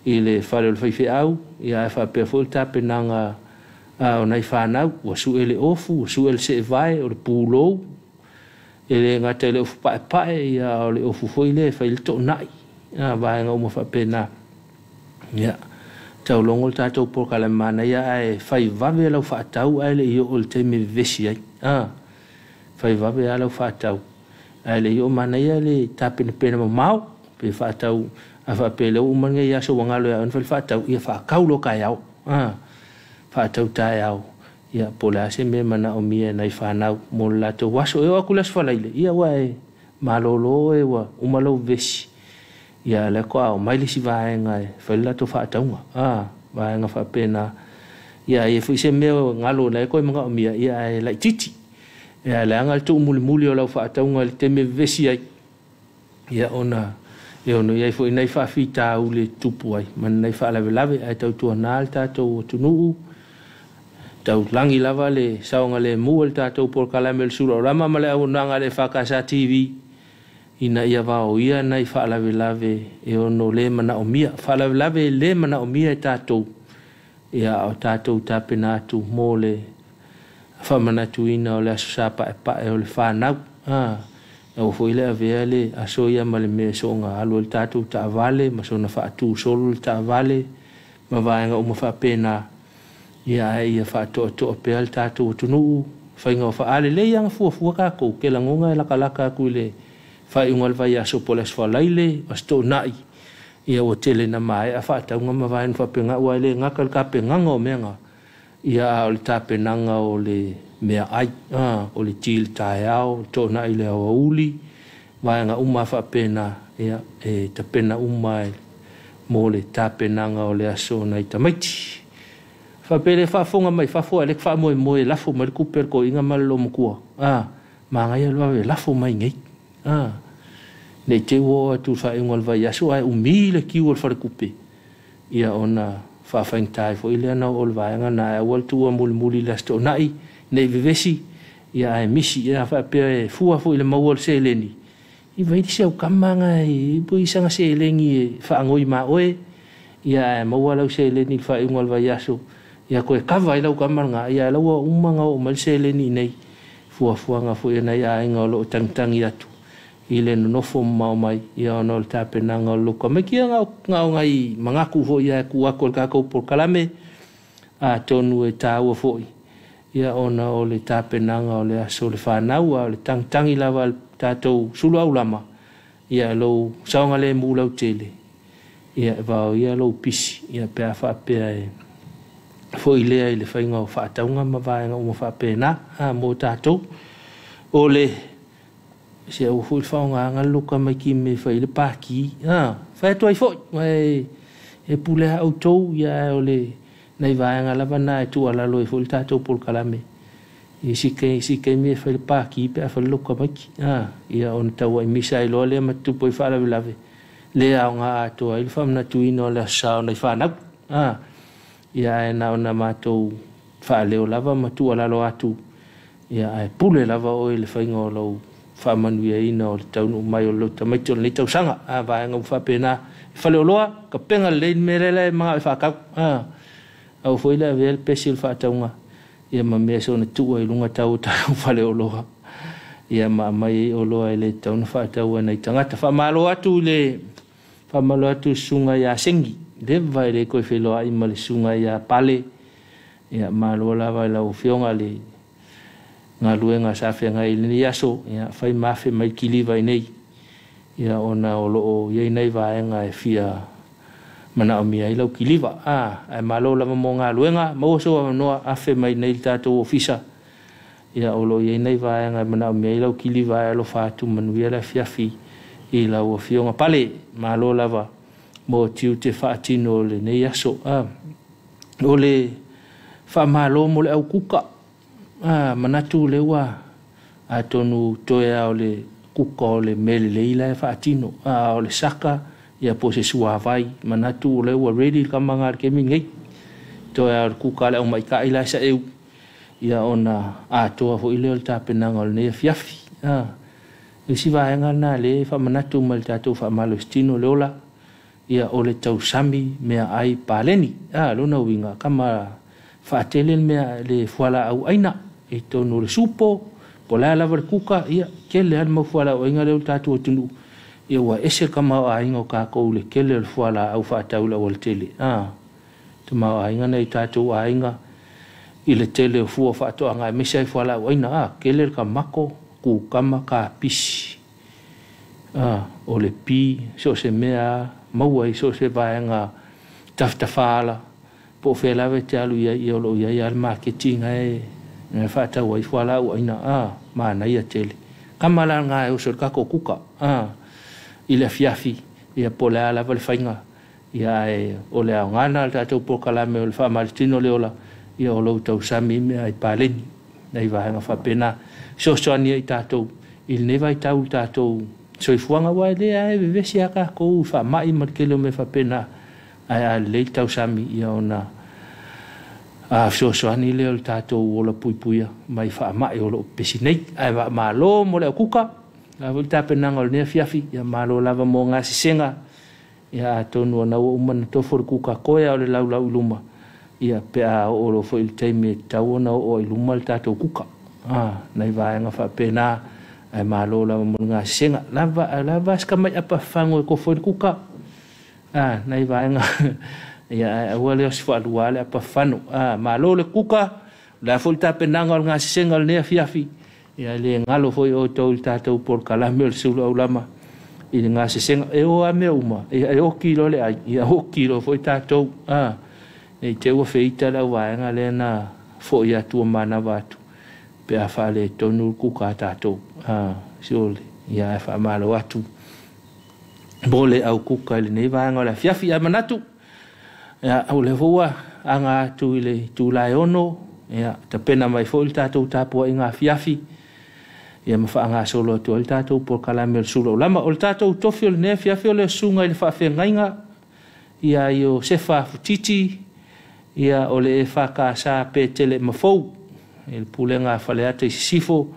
i le fale o le faifeau, ia ae faapea foi le tapenaga o nai fanau, ua sue le ofu, ua sue le seevae, o le pulou, e le gata i le ofu paepae, ia o le ofu foi lea e fai le toonai, vaega uma faapena. Ia taulogo le tatou polokalame manaia ae fai vave lau faatau ae le i oo i le taimi e vevesi ai. Fai vave lava lau faatau ae le i oo, manaia le tapenapena mamao pe faatau a faapea lea ua uma lenei aso ua galo ia oe ona fai le faatau, ia faatau loa taeao. Faatau taeao, ia po o le a se mea e manaomia e nai fanau mo le latou aso. E oo atu i le Aso Faraile, ia ua e malolo oe ua uma lou vevesi, ia a o lea faatoa omai le isi vaega e fai le latou faatauga. Vaega faapena, ia a i ai foi se mea o galo o la e toe manaomia, ia ae laitiiti. Ia leaga le tuumulimuli o lau faatauga i le taimi e vevesi ai, ia ona e ono i ai foi nai faafitauli e tutupu ai ma nai faalavelave, ae tautuana le tatou atunuu, taulagi lava le saogalemu o le tatou polokalame o le Suluaulama ma le auaunaga a le EFKS TV ina ia vaoia nai faalavelave e ono le manaomia. Faalavelave e le manaomia e tatou, ia o tatou tapena atu mo le faamanatuina o le Aso Sa Paepae o le fanau. Aua foi le avea le aso ia ma le mea e soona alu ai le tatou taavale ma soona faatusolo le taavale ma vaega uma faapena, ia ae ia faatoatoa pea le tatou atunuu faiga o faalelei lava ona fuafua tatou te lagona e latalata atu i le faaiuga o le vaiaso po o le Aso Faraile, Aso Toonai, ia ua tele ina maea faatauga ma vaega faapena, aua e le gata i le tapenaga o mea na, ia a o le tapenaga o le meaai, o le ti i le taeao, le toonai i le aoauli, vaega uma faapena, ia e tapena uma mo le tapenaga o le aso o nai tamaiti. Faapea le faafofoga mai fafo a o lea e faamoemoe e lafo mai le tupe a le toeaina ma le loomatua. Manaia le vave lafo mai nei. Ne i te i ua oo atu i le faaiuga o le vaiaso ae umi le kiu o le faletupe, ia ona faafaigata ai foi lea ona oo i le vaega lena, ae aua le tuua mulimuli i le Aso Toonai ne i vevesi, ia ae misi. Ia faapea e fua foi i le maua o le seleni, i vai se aukama na e pui sana seleni e faanoi ma oe, ia ae maua lau seleni i le faaiuga o le vaiaso, ia toe kava ai lau tama lena, ia la ua uma ona oo mai le seleni nei, fuafuaga foi a nai aiga o lo o tagitagi atu i le nonofo mamao mai, ia ona o le tapenaga o le lotu tamaiti. Ia na o nai manatu foi ia e tuu atu e le tatou polokalame, atonu e taua foi, ia ona o le tapenaga o le aso o le fanau, a o le tagitagi lava a le tatou suluaulama, ia lou saogalemu lautele, ia e vaoia lou pisi, ia pe a faapea e foi lea i le faiga o faatauga ma vaega uma faapena mo tatou. O le se aua foi le faaaogaina le lotu tamaiti i mea e fai ai le paki. Fai atu ai foi, e pule lava outou, ia ae o le nai vaega lava na e tuualalo ai foi le tatou polokalame. I si taimi e fai le paki pe a fai le lotu tamaiti. Ia ona tauai misa ai loa lea ma tutupu ai faalavelave, le aoga atoa ai le faamanatuina o le Aso Sa o nai fanau. Ia ae na ona matou faaleo lava ma tuualalo atu, ia ae pule lava oe i le faiga o lou faamanuiaina o le taunuu mai o le lotu tamaiti o lenei tausaga. Vaega uma faapena. E faleoloa, tapena lelei le mea lea e manao e faatau. Aua foi le avea le pesi o le faatauga, ia ma mea soona tuu ai i luga tau o tatou faleoloa, ia ma aumai ai oloa e le tatau ona faatau e nai tagata. Faamalo atu i le faamalo atu i le susuga ia Sengi, leva e le toe feiloai ma le susuga ia Pale, ia malo lava i lau afioga le galuega sa feagai i lenei aso, ia fai ma afe mai le kiliva i nei, ia ona o lo o i ai nai vaega e fia manaomia ai lau kiliva. Ae malo lava mo galuega, maua sou avanoa afe mai nei i le tatou ofisa, ia o lo o i ai nai vaega e manaomia ai lau kiliva, ae alofa atu, manuia le afiafi i lau afioga Pale, malo lava mo tiute faatino o lenei aso. O le faamalo mo le aukuka, manatu lea ua atonu toe lava o le kuka o le mea lelei la e faatino, a o le saka ia po o se suavai, manatu o lea ua ready le tama lena i le taimi lenei. Toe lava o le kuka a le aumaitai la e saeu, ia ona atoa foi lea o le tapenaga o lenei afiafi. O isi vaega lena lea e faamanatu mai i le tatou faamalositino le ola, ia o le tausami meaai paleni. Lona uiga, kama faatele le mea le fualaau aina i totonu o le supo, po o le a lava le kuka, ia tele lava le mau fualaau aina lea o le tatou atunuu. Ia ua ese le tamaoaiga o tatou i le tele o le fualaau faatau i le aualatele. Tamaoaiga nai tatou aiga i le tele o fua o faatoaga aemaise ai fualaau aina. Tele le tamato, kukama, kapisi, o le pi, so o se mea maua i so o se vaega tafatafaala po o fea lava e te alu i ai, ia o lo o i ai lava le maketi e faatau ai fualaau aina. Manaia tele. Kama la lena e oso i le tatou kuka i le afiafi, ia po o le a lava le faiga, ia ae o le aoga lena o le tatou polokalame o le faamalositino o le ola, ia o lou tausami mea ai paleni nai vaega faapena. Fesoasoani ai tatou i lenei vaitau i le tatou soifuaga, aua e lē lava e vevesi lava tatou i faamai ma le tele o mea faapena, ae a lelei le tausami, ia ona fesoasoani lea o le tatou ola puipuia mai faamai o lo o pepesi nei. Ae malo mo le aukuka, la foi le tapenaga o lenei afiafi, ia malo lava mo gasesega, ia atonu ona ua uma ona tofo le kuka koe a o le laulau i luma, ia pe a oo loa foi i le taimi e tatau ona oo ai i luma le tatou kuka. Nai vaega faapena, ae malo lava mo le gasesega. Lava lava se tamai apa fafago e tofo ai le kuka. Nai vaega ia ae aua le osi faalua le apa fafano. Malo le kuka, o le a foi le tapenaga o le gasesega o lenei afiafi, ia le galo foi outou i le tatou polokalame o le sulu aulama i le gasesega. E o lava mea uma, ia e oki loa le ai, ia oki loa foi tatou. Ne i te i ua feita le auvaega lea na foi atu ua manava atu pe a faaletonu le kuka a tatou. Siole, ia ae faamalo atu mo le au kuka i lenei vaega o le afiafi. Ae manatu, ia, o lea foi ua aga atu i le itula e 6, ia, tapena mai foi le tatou tapuaiga afiafi, ia ma faagasolo atu ai le tatou polokalame o le sulu aulama. O le tatou tofi o lenei afiafi o le susuga i le faafeagaiga ia Iosefa Futiti, ia o le EFKS Petele Mafou, i le Pulega a Faleata i Sisifo,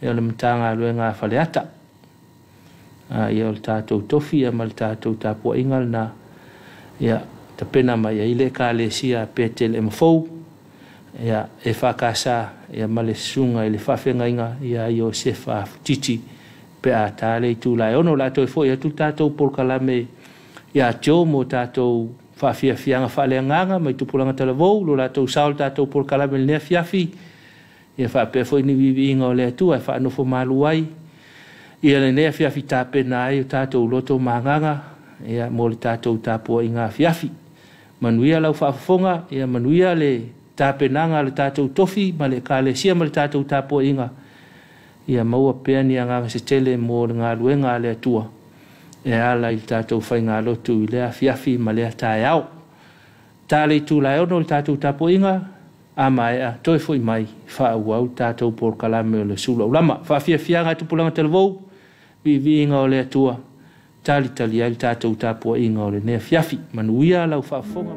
ia o le Matagaluega a Faleata. Ia o le tatou tofi ia ma le tatou tapuaiga lena, ia tapena mai ai le Ekalesia Petele Mafou, ia EFKS, ia ma le susuga i le faafeagaiga ia Iosefa Futiti pe a ta le itula e 6. O le a toe foi atu le tatou polokalame ia Joe mo tatou faafiafiaga faaleagaga mai tupulaga talavou, lo latou sao le tatou polokalame i lenei afiafi, ia faapea foi ni viiviiga o le Atua e faanofo malu ai ia lenei afiafi tapena ai o tatou loto ma agaga, ia mo le tatou tapuaiga afiafi. Manuia lau faafofoga, ia manuia le tapenaga a le tatou tofi ma le Ekalesia ma le tatou tapuaiga, ia maua pea ni agaga se tele mo le galuega a le Atua e ala i le tatou faigalotu i lea afiafi ma lea taeao. Ta le itula e 6 le tatou tapuaiga, a maea toe foi mai faaauau le tatou polokalame o le sulu aulama. Faafiafiaga a tupulaga talavou, viiviiga o le Atua, talitali ai le tatou tapuaiga o lenei afiafi. Manuia lau faafofoga.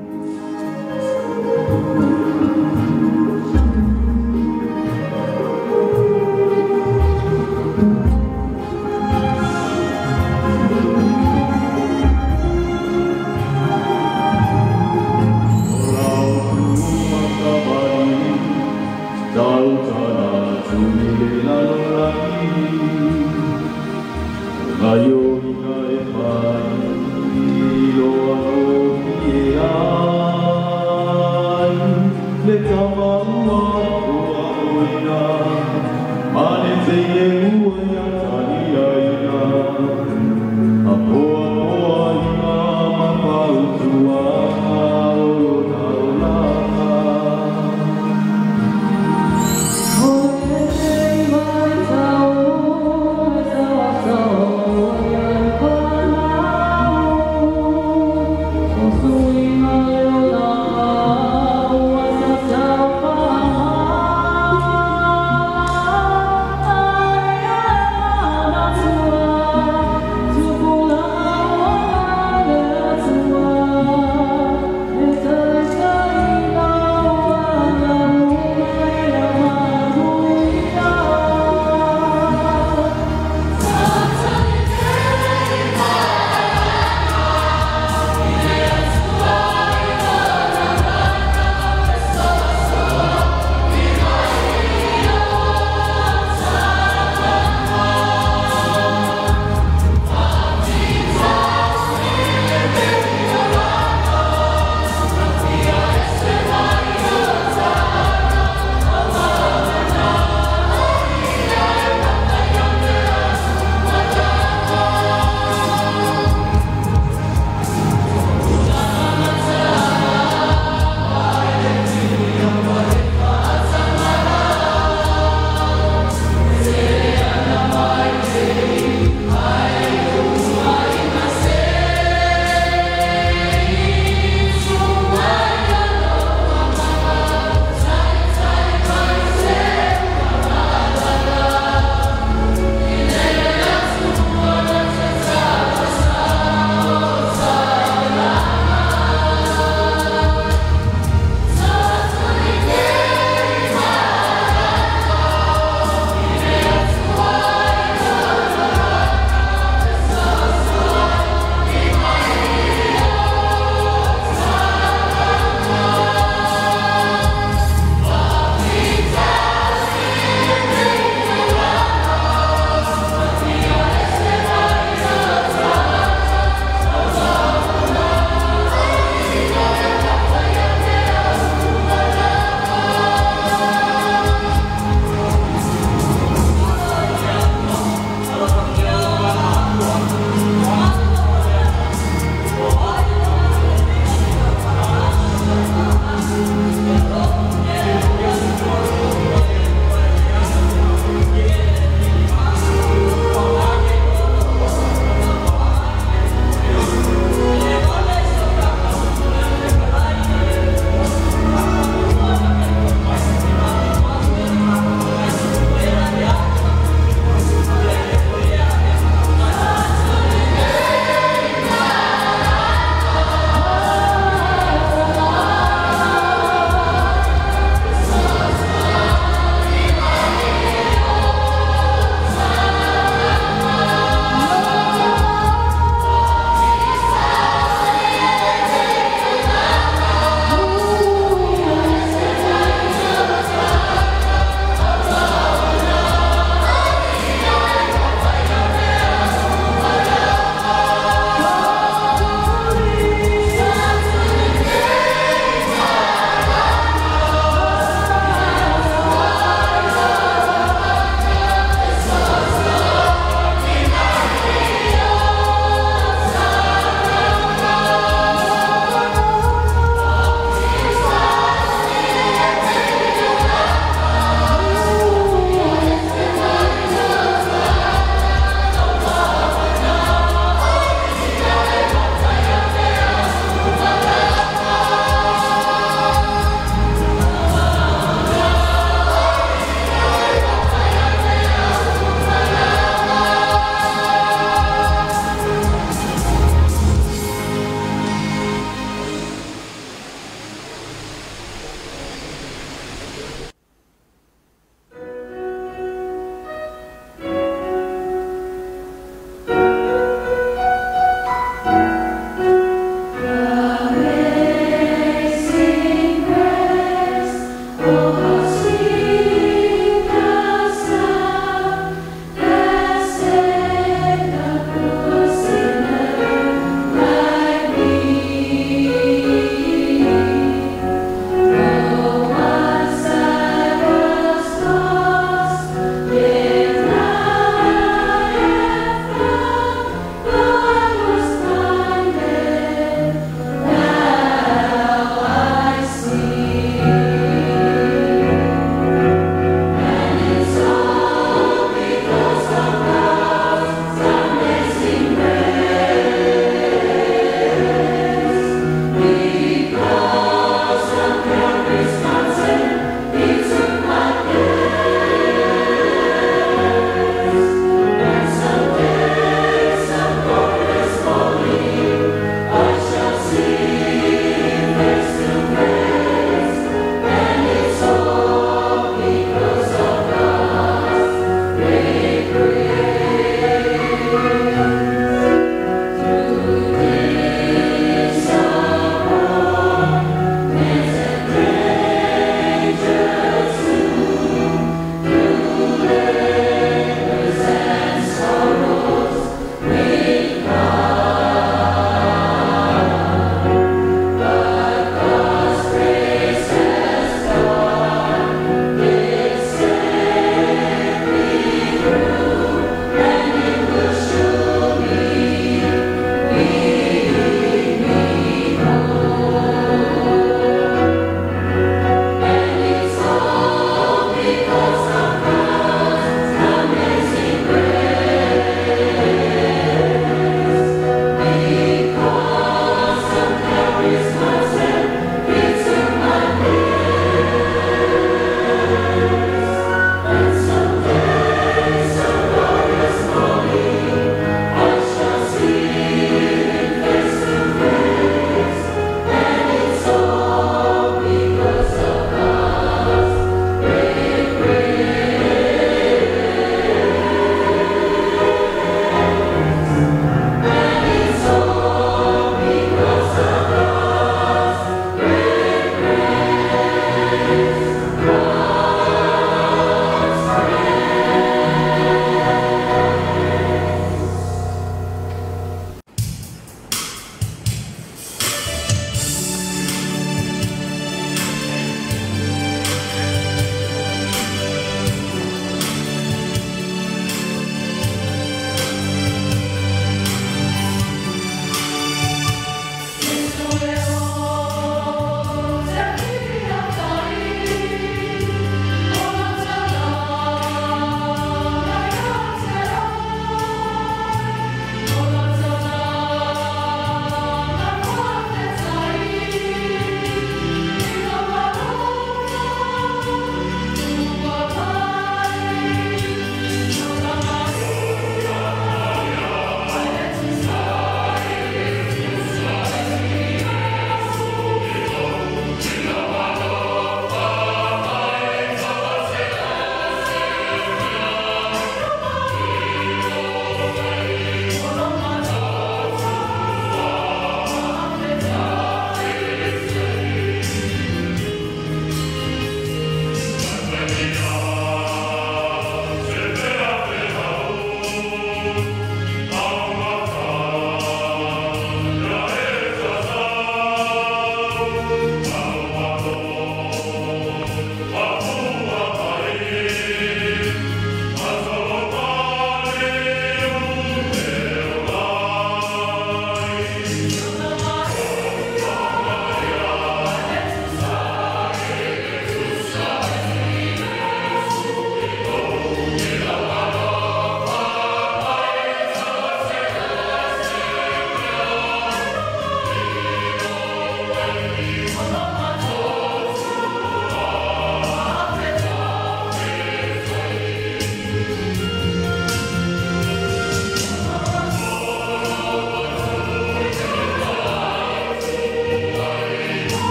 Oh,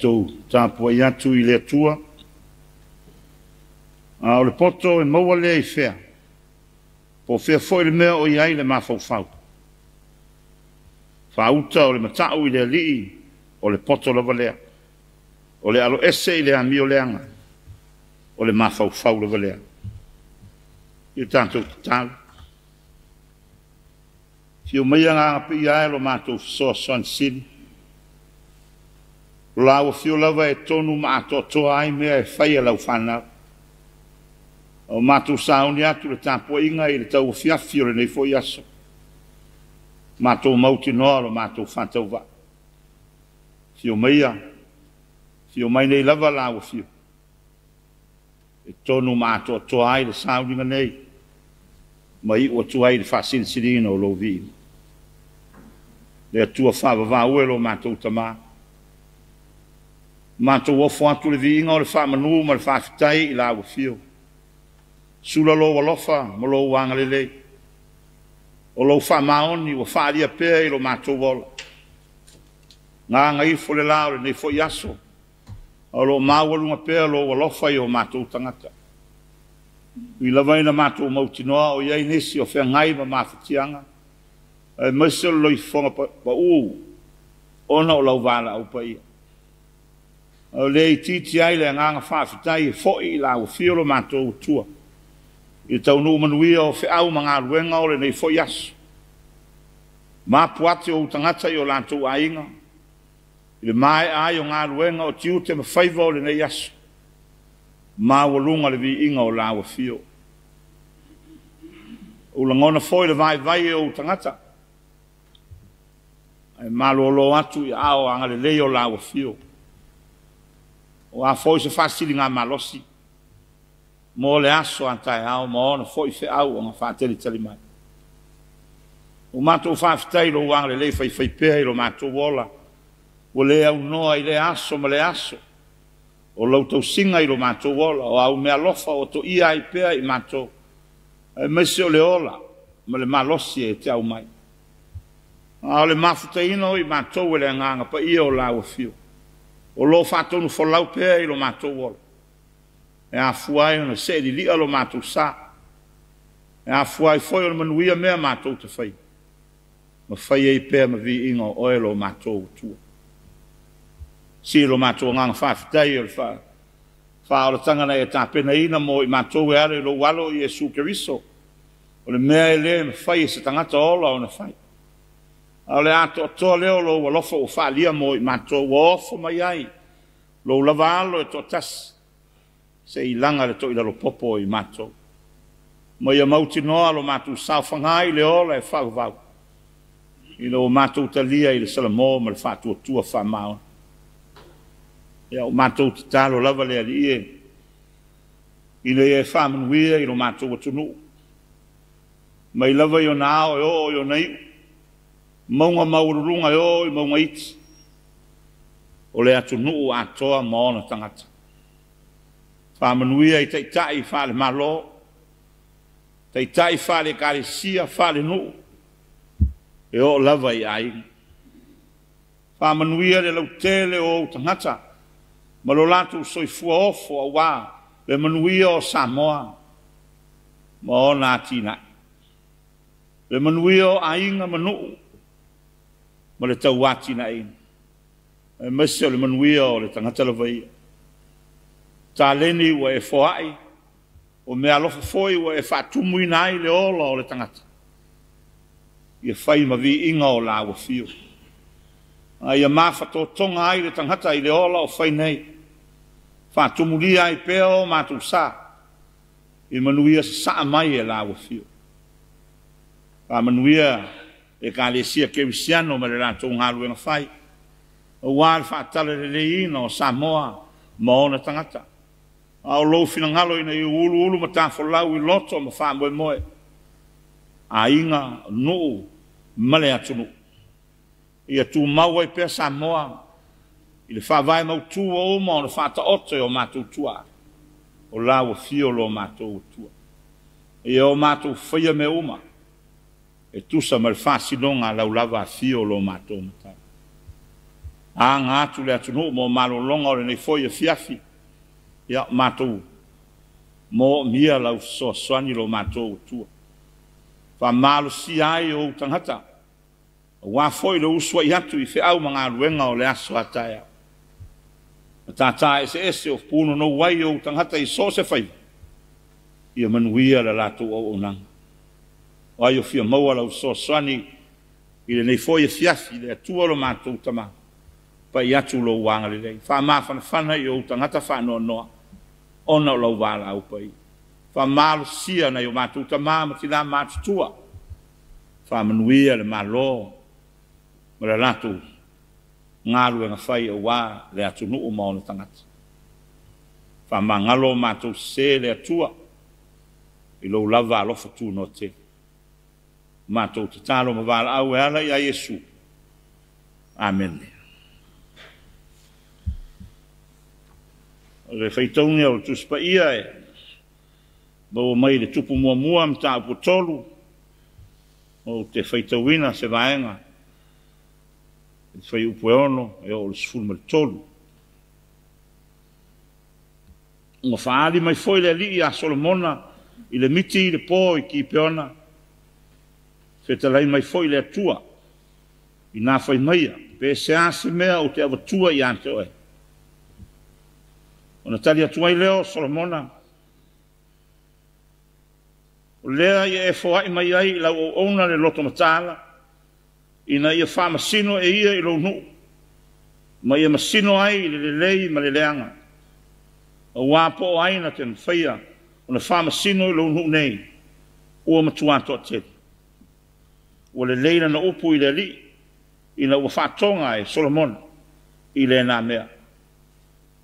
Tatou tapuai atu i le Atua. A o le poto e maua lea i fea? Po o fea foi le mea o i ai le mafaufau? Faauta o le matau i le Alii, o le poto lava lea. O le aloese i le amio leaga, o le mafaufau lava lea. Ia tatou tatalo. Afio maia Agaga Paia e lo matou fesoasoani sili. O lau afio lava e tonu ma atoatoa ai mea e fai a lau fanau. O matou sauni atu le tapuaiga i le tauafiafi o lenei foi aso. Matou mautinoa lo matou faatauvaa. Afio maia, afio mai nei lava lau afio. E tonu ma atoatoa ai le sauniga nei, ma iu atu ai le faasilisiliina o lou viiga. Le Atua faavavau e lo matou Tamā. Matou ofo atu le viiga o le faamanu ma le faafetai i lau afio. Sula lou alofa ma lou agalelei. O lou faamaoni ua faaalia pea i lo matou ola. Gagaifo le la o lenei foi aso, a o lo o maualuga pea lou alofa i o matou tagata. Ui lava ina matou mautinoa o i ai nisi o feagai ma mafatiaga, aemaise o le loifofoga pau ona o lau valaau paia. A o le itiiti ai le agaga faafetai e foi i lau afio lo matou Atua, i le taunuu manuia o feau ma galuega o lenei foi aso. Mapu ate ou tagata i o latou aiga, i le maea ai o galuega o tiute ma faiva o lenei aso, maualuga le viiga o lau afio. Ou lagona foi le vaivai e ou tagata, ae malolo atu i aao agalelei o lau afio. O a foi se faasiligamalosi mo le aso a taeao ma ona foi feau ona faatalitali mai. O matou faafetai lou agalelei faifaipea i lo matou ola, ua le aunoa i lea aso ma lea aso, o lau tausiga i lo matou ola, o au meaalofa o toia ai pea i matou, aemaise o le ola ma le malosi e te aumai. A o le mafutaina o i matou e le agaga paia o lau afio, o lo faatonu folau pea i lo matou ola, e afua ai ona seelilia lo matou sa, e afua ai foi ona manuia mea matou te faia, ma fai ai pea ma viiga o oe lo matou Atua. Sili lo matou agaga faafetai o le faaolataga na e tapenaina mo i matou e ala i lou alo Iesu Keriso, o le mea e le mafai e se tagata ola ona fai. A o le atoatoa lea o lou alofa ua faaalia mo i matou, ua ofo mai ai lou lava alo e toatasi, se i laga le toilalopopo o i matou. Ma ia mautinoa lo matou saofaga i le ola e faavavau, ina ua matou talia i le salamo ma le faatuatua faamaoni. Ia o matou tatalo lava le Alii e, ina ia e faamanuia i lo matou atunuu, mai lava i ona ao e oo i ona iu, mauga maualuluga e oo i mauga iti, o le atunuu atoa ma ona tagata. Faamanuia i taitai faale-Malo, taitai faale-Ekalesia, faale-nuu, e oo lava i aiga. Faamanuia le lautele o ou tagata ma lo latou soifua ofo auā le manuia o Samoa ma ona atinae, le manuia o aiga ma nuu ma le tauatinaeina, aemaise o le manuia o le tagata lava ia. Taleni ua e foai, o meaalofa foi ua e faatumuina ai le ola o le tagata, ia fai ma viiga o lau afio. A ia mafatotoga ai le tagata i le ola o fai nei, faatumulia ai pea o matou sa, i manuia sasaa mai e lau afio. Faamanuia Ekalesia Kerisiano ma le latou galuega fai, auā le faatalaleleiina o Samoa ma ona tagata. A o lou finagalo ina ia uluulu matafolau i loto ma faamoemoe, aiga, nuu ma le atunuu. Ia tumau ai pea Samoa i le faavae mautu ua uma ona faataoto e o matou tuaa, o lau afio lo matou Atua. Ia o matou faia mea uma e tusa ma le faasinoga a lau lava afio lo matou Matai. Aga atu le atunuu mo malologa o lenei foi afiafi, ia matou moomia lau fesoasoani lo matou Atua. Faamalosia ai ou tagata, aua foi le usuai atu i feau ma galuega o le aso a taeao. Matata eseese o punonou ai ou tagata i so o se faiva, ia manuia le latou auaunaga. O ai o fia maua lau fesoasoani i lenei foi afiafi, le Atua lo matou Tama, pai atu lou agalelei. Faamafanafana i ou tagata faanoanoa, ona o lau valaau paia. Faamalosia nai o matou tama ma tina matutua, faamanuia le Malo ma le latou galuega fai aua le atunuu ma ona tagata. Faamagalo o matou sese le Atua i lou lava alofa tunoa tele. Matou tatalo ma valaau e ala ia Iesu. Amene. O le faitauga o le Tusi Paia e maua mai le Tupu Muamua mataupu 3, ou te faitauina se vaega i le fuaiupu e 6 e oo i le 13. Ua faaali mai foi le alii ia Solomona i le miti i le po i Kipeona, fetalai mai foi le Atua, ina fai maia, pe se a se mea ou te avatua ia te oe. Ona tali atu ai lea o Solomona, o lea ia e foai mai ai i lau auauna le loto mataala, ina ia faamasino e ia i lou nuu, ma ia masino ai i le lelei ma le leaga. Aua po o ai na te mafaia ona faamasino i lou nuu nei, ua matua toatele. Ua lelei lana upu i le alii, ina ua faatoga e Solomona i lena mea.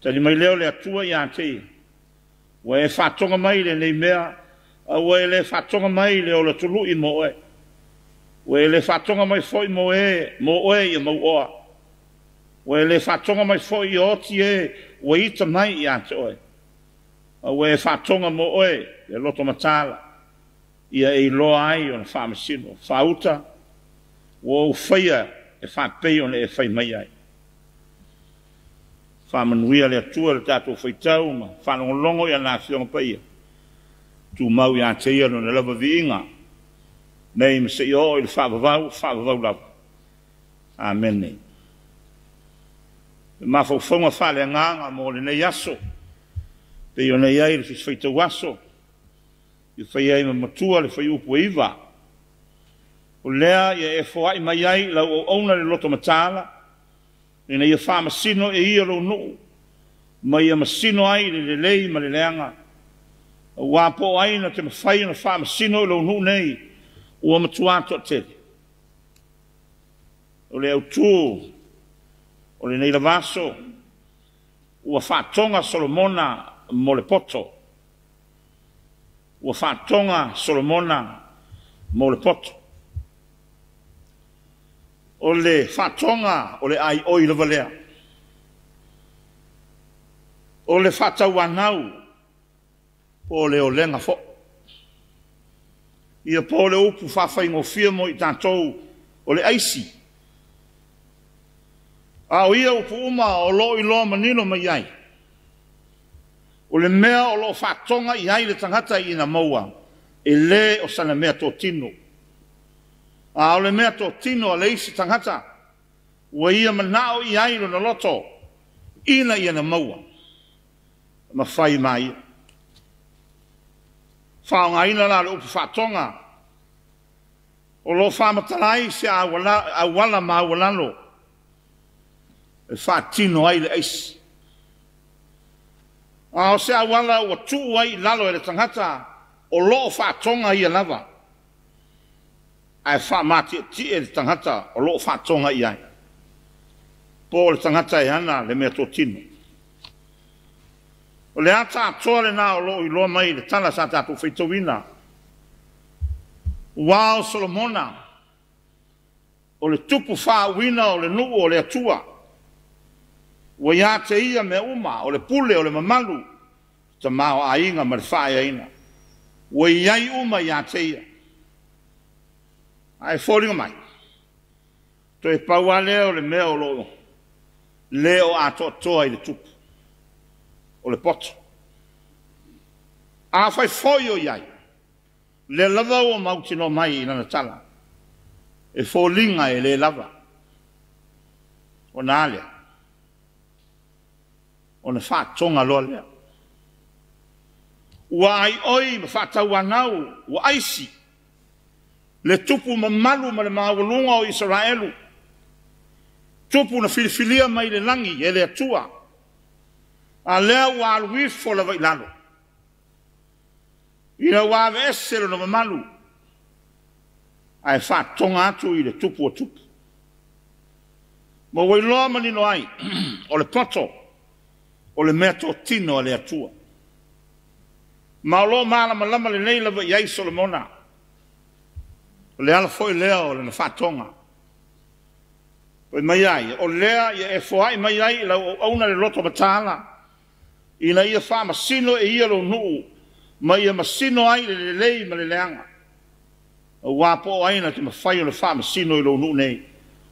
Tali mai lea o le Atua ia te ia, ua e faatoga mai lenei mea, a ua e le faatoga mai le ola tului mo oe. Ua e le faatoga mai foi mo oe ia mauoa. Ua e le faatoga mai foi ia oti e ua ita mai ia te oe. A ua e faatoga mo oe le loto mataala, ia e iloa ai ona faamasino. Faauta, ua ou faia e faapei ona e fai mai ai. Faamanuia le Atua le tatou faitau ma faalogologo i ana afioga paia. Tumau ia te ia lona lava viiga, nei ma seia oo i le faavavau, faavavau lava. Amene. Le mafaufauga faaleagaga mo lenei aso, pei ona i ai le fisifaitau aso, i fai ai ma matua le fuaiupu e 9. O lea ia e foai mai ai lau auauna le loto mataala, ina ia faamasino e ia lou nuu, ma ia masino ai le lelei ma le leaga. Aua po o ai na te mafai ona faamasino i lou nuu nei, ua matua toatele. O le autū o lenei lava aso, ua faatoga Solomona mo le poto. Ua faatoga Solomona mo le poto. O le faatoga o le aioi lava lea. O le faatauanau po o le olega foi. Ia po o le upu faafaigofie mo i tatou o le aisi. A o ia upu uma o loo iloa manino mai ai. O le mea o loo faatoga i ai le tagata ina maua, e le o sana mea totino. A o le mea totino a le isi tagata, ua ia manao i ai lona loto, ina ia na maua, ma fai mai ia. Faaaogaina la le upu faatoga, o lo faamatala ai se auala maualalo e faatino ai le aisi. A o se auala ua tuu ai i lalo e le tagata o loo faatoga ia lava, ae faamatietie le tagata o loo faatoga i ai. Po o le tagata e ana le mea totino. O le ata atoa lena o loo iloa mai le tala sa tatou faitauina. Ua o Solomona, o le tupu faauina o le nuu o le Atua. Ua ia te ia mea uma, o le pule, o le mamalu, tamaoaiga ma le faaeaina. Ua iai uma ia te ia. Ae foliga mai, toe pau lava lea o le mea o loo Le o atoatoa i le tupu o le poto. Afai foi o i ai, lea lava ua mautinoa mai i lana tala, e foliga e le lava. Ona a lea? Ona faatoga loa lea. Ua aioi ma faatauanau, ua aisi le tupu mamalu ma le maualuga o Isaraelu, tupu na filifilia mai le lagi e le Atua, a lea ua alu ifo lava i lalo, ina ua aveese lona mamalu, ae faatoga atu i le tupu o tupu. Ma ua iloa manino ai, o le poto o le mea totino a le Atua. Ma o lo o malamalama lelei lava i ai Solomona. O le ala foi lea o lana faatoga. Fai mai ai, o lea ia e foai mai ai i lau auauna le loto mataala, ina ia faamasino e ia lou nuu, ma ia masino ai le lelei ma le leaga. Aua po o ai na te mafai ona faamasino i lou nuu nei,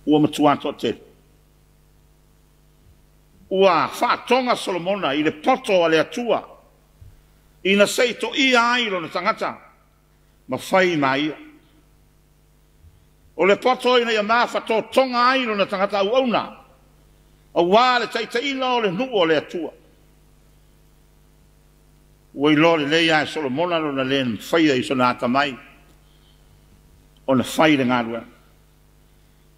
ua matua toatele. Ua faatoga Solomona i le poto a le Atua, ina se i toia ai lona tagata, ma fai ma ia. O le poto ina ia mafatotoga ai lona tagata auauna, aua le taitaiina o le nuu o le Atua. Ua iloa lelei lava e Solomona lona le mafaia i sona atamai ona fai le galuega.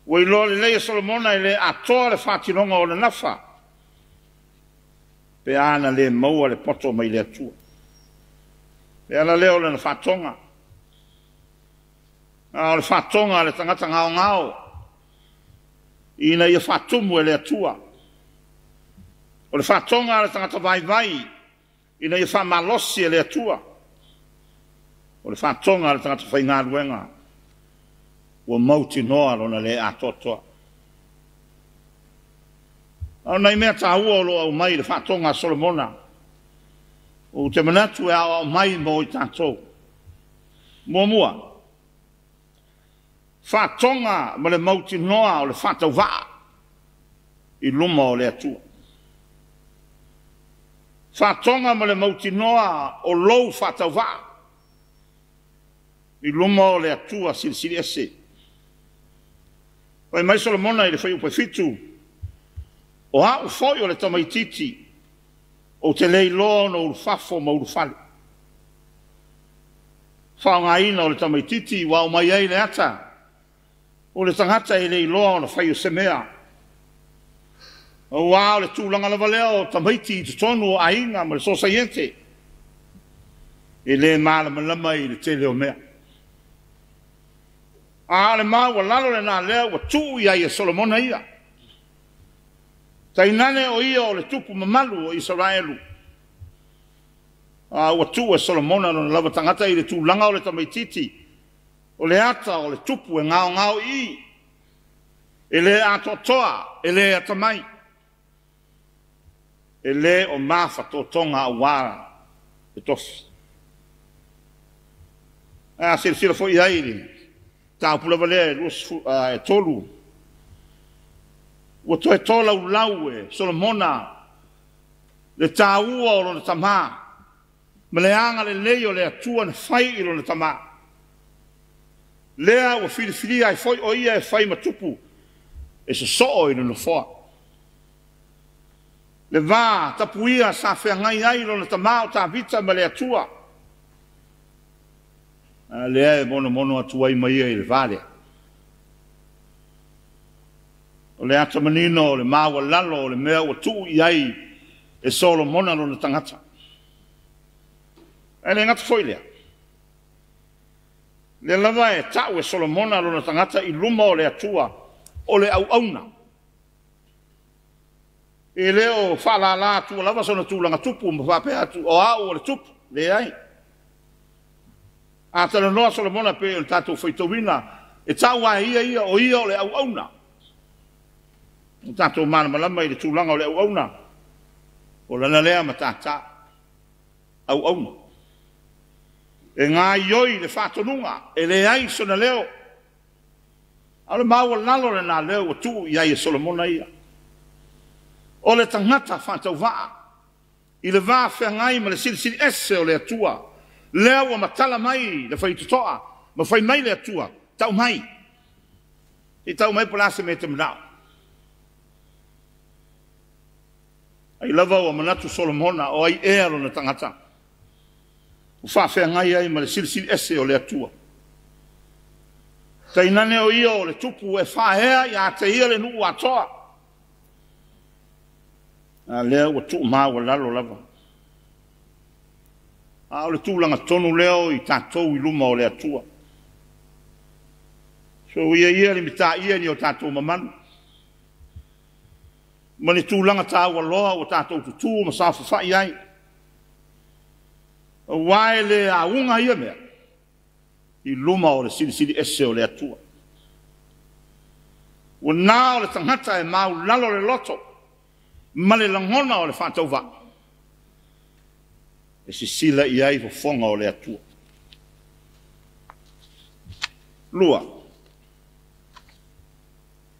Ua iloa lelei e Solomona e le atoa le faatinoga o le nafa, pe a na le maua le poto mai le Atua. Le ala lea o lana faatoga. A o le faatoga a le tagata gaogao, ina ia faatumu e le Atua. O le faatoga a le tagata vaivai, ina ia faamalosi e le Atua. O le faatoga a le tagata faigaluega, ua mautinoa lona le atoatoa. A o nai mea taua o lo o aumai i le faatoga a Solomona, ou te manatu e aoao mai mo i tatou. Muamua, faatoga ma le mautinoa o le faatauvaa i luma o le Atua. Faatoga ma le mautinoa o lou faatauvaa i luma o le Atua silisili ese. Fai mai Solomona i le fuaiupu 7, o au foi o le tamaitiiti, ou te le iloa ona ulufafo ma ulufale. Faaaogaina o le tamaitiiti ua aumai ai le ata, o le tagata e le iloa ona fai o se mea. Aua o le tulaga lava lea o tamaiti i totonu o aiga ma le sosaiete, e le malamalama i le tele o mea. A o le maualalo lena lea ua tuu i ai e Solomona ia. Tainane o ia o le tupu mamalu o Isaraelu. A ua tuu e Solomona lona lava tagata i le tulaga o le tamaitiiti, o le ata o le tupu e gaogao i, e le atoatoa, e le atamai, e le o mafatotoga aua le tofi. A silasila foi ai le taupu lava lea e 3, ua toe tolaulau e Solomona le taua o lona tamā, ma le agalelei o le Atua na fai i lona tamā. Lea ua filifilia ai foi o ia e fai ma tupu e sosoo i le nofoa. Le va tapuia sa feagai ai lona tamā o Tavita ma le Atua. A lea e monomono atu ai mai ia i le va lea. O le ata manino o le maualalo o le mea ua tuu i ai e Solomona lona tagata. Ae le gata foi lea. Lea lava e tau e Solomona lona tagata i luma o le Atua o le auauna. E le o faalala atua lava sona tulaga tupu ma faapea atu o au o le tupu, leai. A talanoa Solomona pe o le tatou faitauina, e tau ai ia ia o ia o le auauna. O tatou malamalama i le tulaga o le auauna, o lana lea matata, auauna. E gaioi le faatonuga, e leai sona leo. A o le maualalo lena leo ua tuu i ai e Solomona ia. O le tagata faatauvaa i le va feagai ma le silisili ese o le Atua, lea ua matala mai le faitotoa ma fai mai le Atua, tau mai. I tau mai po o le a se mea e te manao. Ai lava ua manatu Solomona o ai ea lona tagata ua faafeagai ai ma le silisili ese o le Atua. Tainane o ia o le tupu e faaea ia te ia le nuu atoa. A lea ua tuumaualalo lava. A o le tulaga tonu lea o i tatou i luma o le Atua. So ia ia le mitaia ni o tatou mamalu ma le tulaga taualoa ua tatou tutū ma saofafai ai. Aua e le auga ia mea i luma o le silisili ese o le Atua. Ua na o le tagata e maulalo le loto ma le lagona o le faatauvaa e sisila i ai fofoga o le Atua. 2.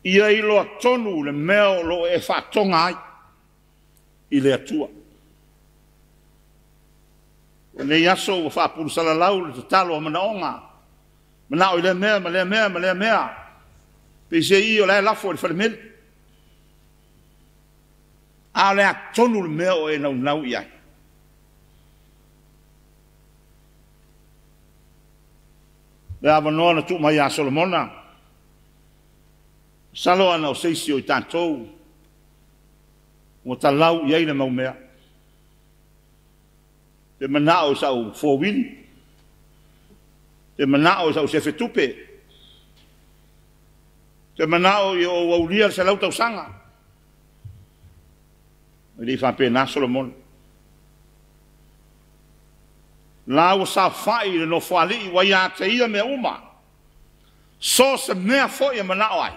Ia iloa tonu le mea o lo o e faatoga ai i le Atua. O nei aso ua faapulusalalau le tatalo a manaoga, manao i lea mea ma lea mea ma lea mea, peisei o la e lafo i le falemeli. A o le atonu le mea o e naunau i ai. Le avanoa na tuu mai ia Solomona, masalo ana o se isi o i tatou ua talau i ai le mau mea. Pe manao i sau fowili, pe manao i sau sefetupe, pe manao i o aulia le 100 tausaga. E le i faapena Solomona. La ua saofai i le nofoalii ua ia te ia mea uma. So se mea foi e manao ai,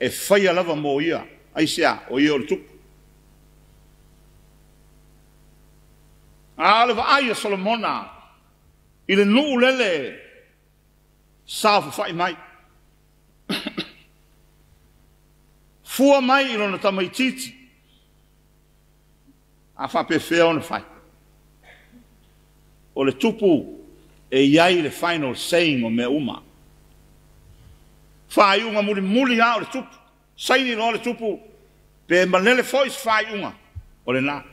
e faia lava mo ia. Aisea, o ia o le tupu. A o le vaai a Solomona i le nuu lele saofafai mai. Fua mai i lona tamaitiiti. A faapefea ona fai. O le tupu e iai le final saying o mea uma. Faaiuga mulimuli lava o le tupu. Saini loa le tupu, pe malele foi se faaiuga o lena.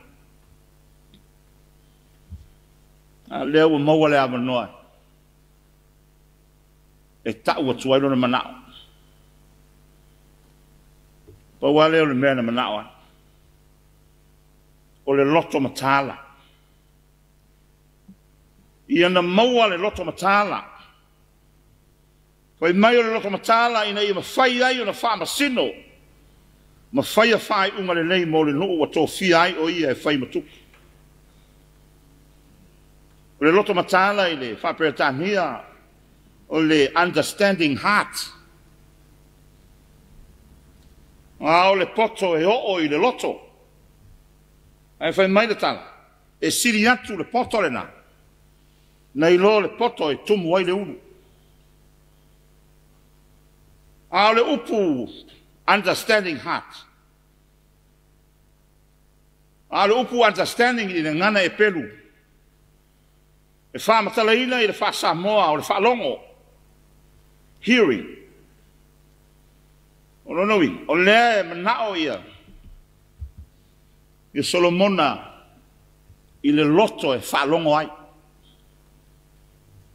A lea ua maua le avanoa e tau atu ai lona manao. Pau lava lea o le mea na manao ai. O le loto mataala. Ia na maua le loto mataala. Fai mai o le loto mataala ina ia mafai ai ona faamasino ma faia faaiuga lelei mo le nuu ua tofia ai o ia e fai ma tupu. O le loto mataala i le faaperetania o le understanding heart. A o le poto e oo i le loto. Ae fai mai le tala, e sili atu le poto lena, nai lo le poto e tumu ai le ulu. A o le upu understanding heart. A o le upu understanding i le gagana e pelu. E faamatalaina i le faasamoa o le faalogo. Hearing. O lona uiga, o lea e manao ia Solomona i le loto e faalogo ai.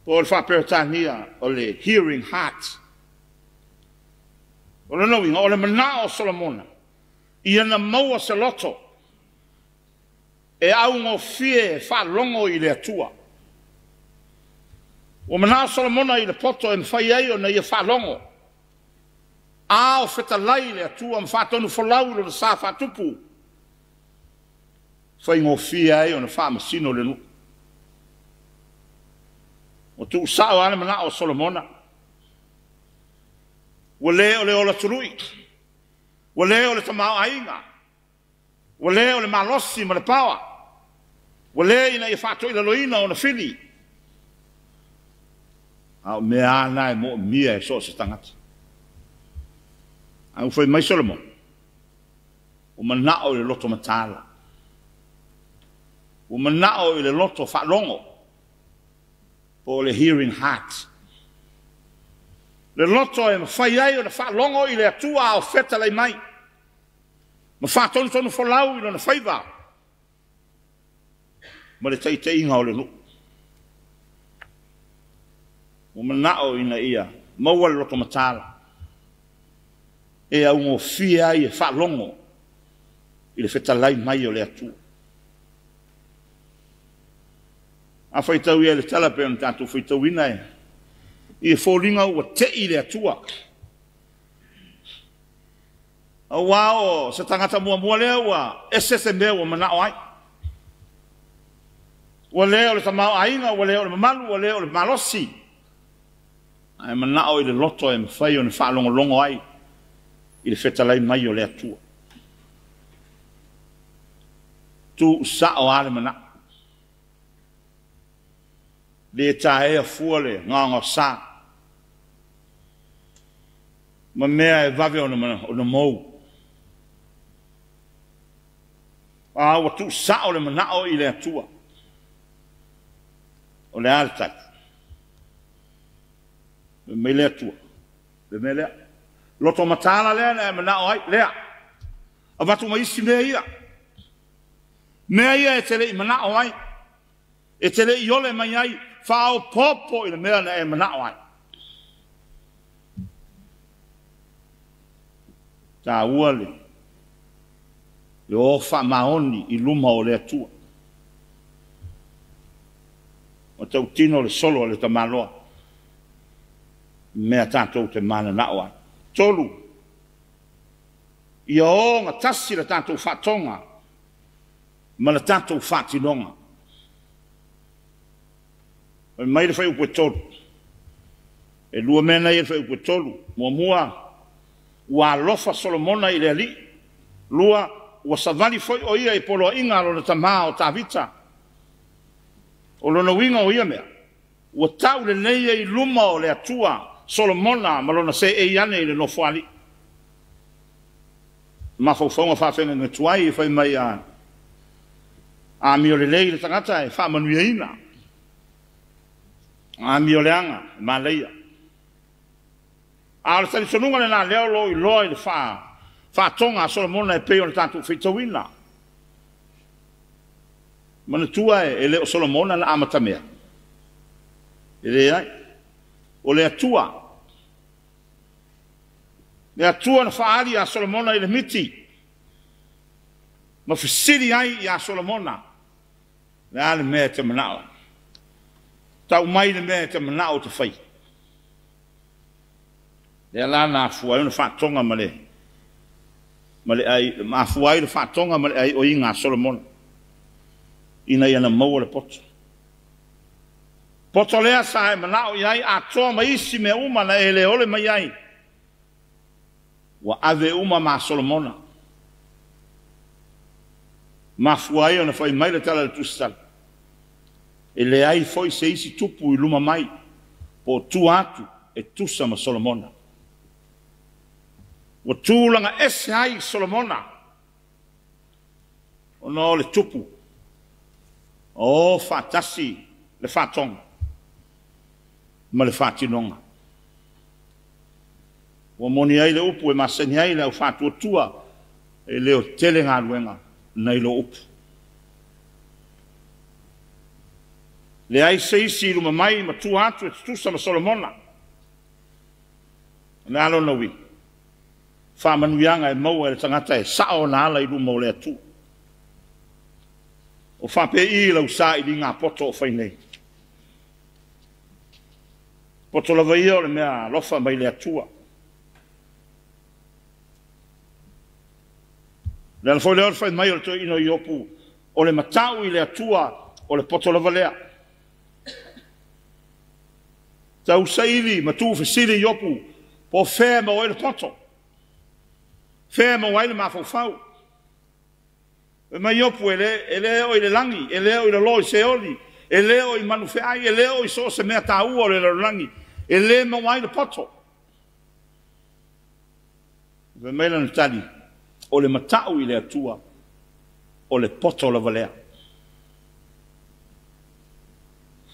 Po o le faaperetania o le hearing heart. O lona uiga, o le manao o Solomona, ia na maua se loto e augofie e faalogo i le Atua. Ua manao Solomona i le poto e mafai ai ona ia faalogo. A o fetalai le Atua ma faatonu folau i lona sa faatupu, faigofie ai ona faamasino le nuu. Ua tuusao lava le manao o Solomona. Ua le o le ola tului, ua le o le tamaoaiga, ua le o le malosi ma le paoa, ua le ina ia faatoilaloina ona fili. A o mea lava na e moomia e so o se tagata. A ua fai mai Solomona, Ua manao i le loto mataala. Ua manao i le loto faalogo, po o le hearing heart. Le loto e mafai ai ona faalogo i le Atua a o fetalai mai, ma faatonutonu folau i lona faiva ma le taitaiga o le nuu. Ua manao ina ia maua le loto mataala e augofie ai e faalogo i le fetalai mai o le Atua. A faitau ia le tala pe ona tatou faitauina e i foliga ua tei le Atua. Aua o se tagata muamua lea ua ese se mea ua manao ai. Ua le o le tamaoaiga, ua le o le mamalu, ua le o le malosi. Ae manao i le loto e mafai ona faalogologo ai i le fetalai mai o le Atua. Tu sao a le manao. Le taea fua le gaogaosa. Ma mea e vave ona mou. A ua tuusao le manao i le Atua. O le a le tali. Mai le Atua. Le mea lea. Loto mataala lea na e manao ai. Lea. Avatu mai isi mea ia. Mea ia e te lei manao ai. E te lei ole mai ai. Faaopopo i le mea na e manao ai. Tāua le o faamaoni i luma o le Atua. O tautino le solo a le tamaloa. Mea tātou te mananao ai. 3. Ia o gatasi le tātou faatoga ma le tātou faatinoga. O mai le whai upu e 3. E lua mea nei le whai upu e 3. Muamua, ua alofa Solomona i le alii. 2, ua savali foi o ia i poloaiga lona tamā o Tavita. O lona uiga o ia mea, ua tau lelei ai luma o le Atua Solomona ma lona seei ane i le nofoalii. Mafaufauga faafeagaiga tuai e fai mai a amio lelei le tagata e faamanuiaina. Amio leaga e malaia. A o le talitonuga lena lea o lo o iloa i le faatoga a Solomona e pei o le tatou faitauina. Manatua e le o Solomona na amatamea. E leai. O le Atua. Le Atua na faali a Solomona i le miti. Ma fesili ai ia Solomona. Le a le mea e te manao. Tau mai le mea e te manao te whai. Lea la na afua ai ona faatoga ma le ai, ma afua ai le faatoga ma le ai o inga a Solomona. Ina ia na maua le poto. Poto lea sa e manao i ai atoa ma isi mea uma na e le ole mai ai. Ua ave uma ma Solomona. Ma afua ai ona fai mai le tala le tusitala. E leai foi se isi tupu i luma mai. Po tua atu e tusa ma Solomona. Ua tulaga ese ai Solomona. Ona o le tupu. O faatasi le faatoga ma le faatinoga. Ua moni ai le upu e masani ai le au faatuatua e le o tele galuega nai lo upu. Le ai se isi i luma mai ma tua atu e tutusa ma Solomona. O le alo na ui. Faamanuiaga e maua e le tagata e sao ona ala i luma o le Atua. O faapei lau sa i liga poto o fai nei. Poto lava ia o le mea alofa mai le Atua. Le ala foi lea o le fai mai o le toeaina o Iopu, o le matau i le Atua o le poto lava lea. Tau saili ma tuufesili Iopu, po fea ma oe le poto. Fea ma oe le mafaufau. E mai Iopu e le o i le langi, e le o i le lo i seoli, e le o i manufeai, e le o i so o se mea tāua o le lalolagi, e le maua ai le poto. Fai mai lana tali, O le mata'u i le Atua, o le poto lava lea.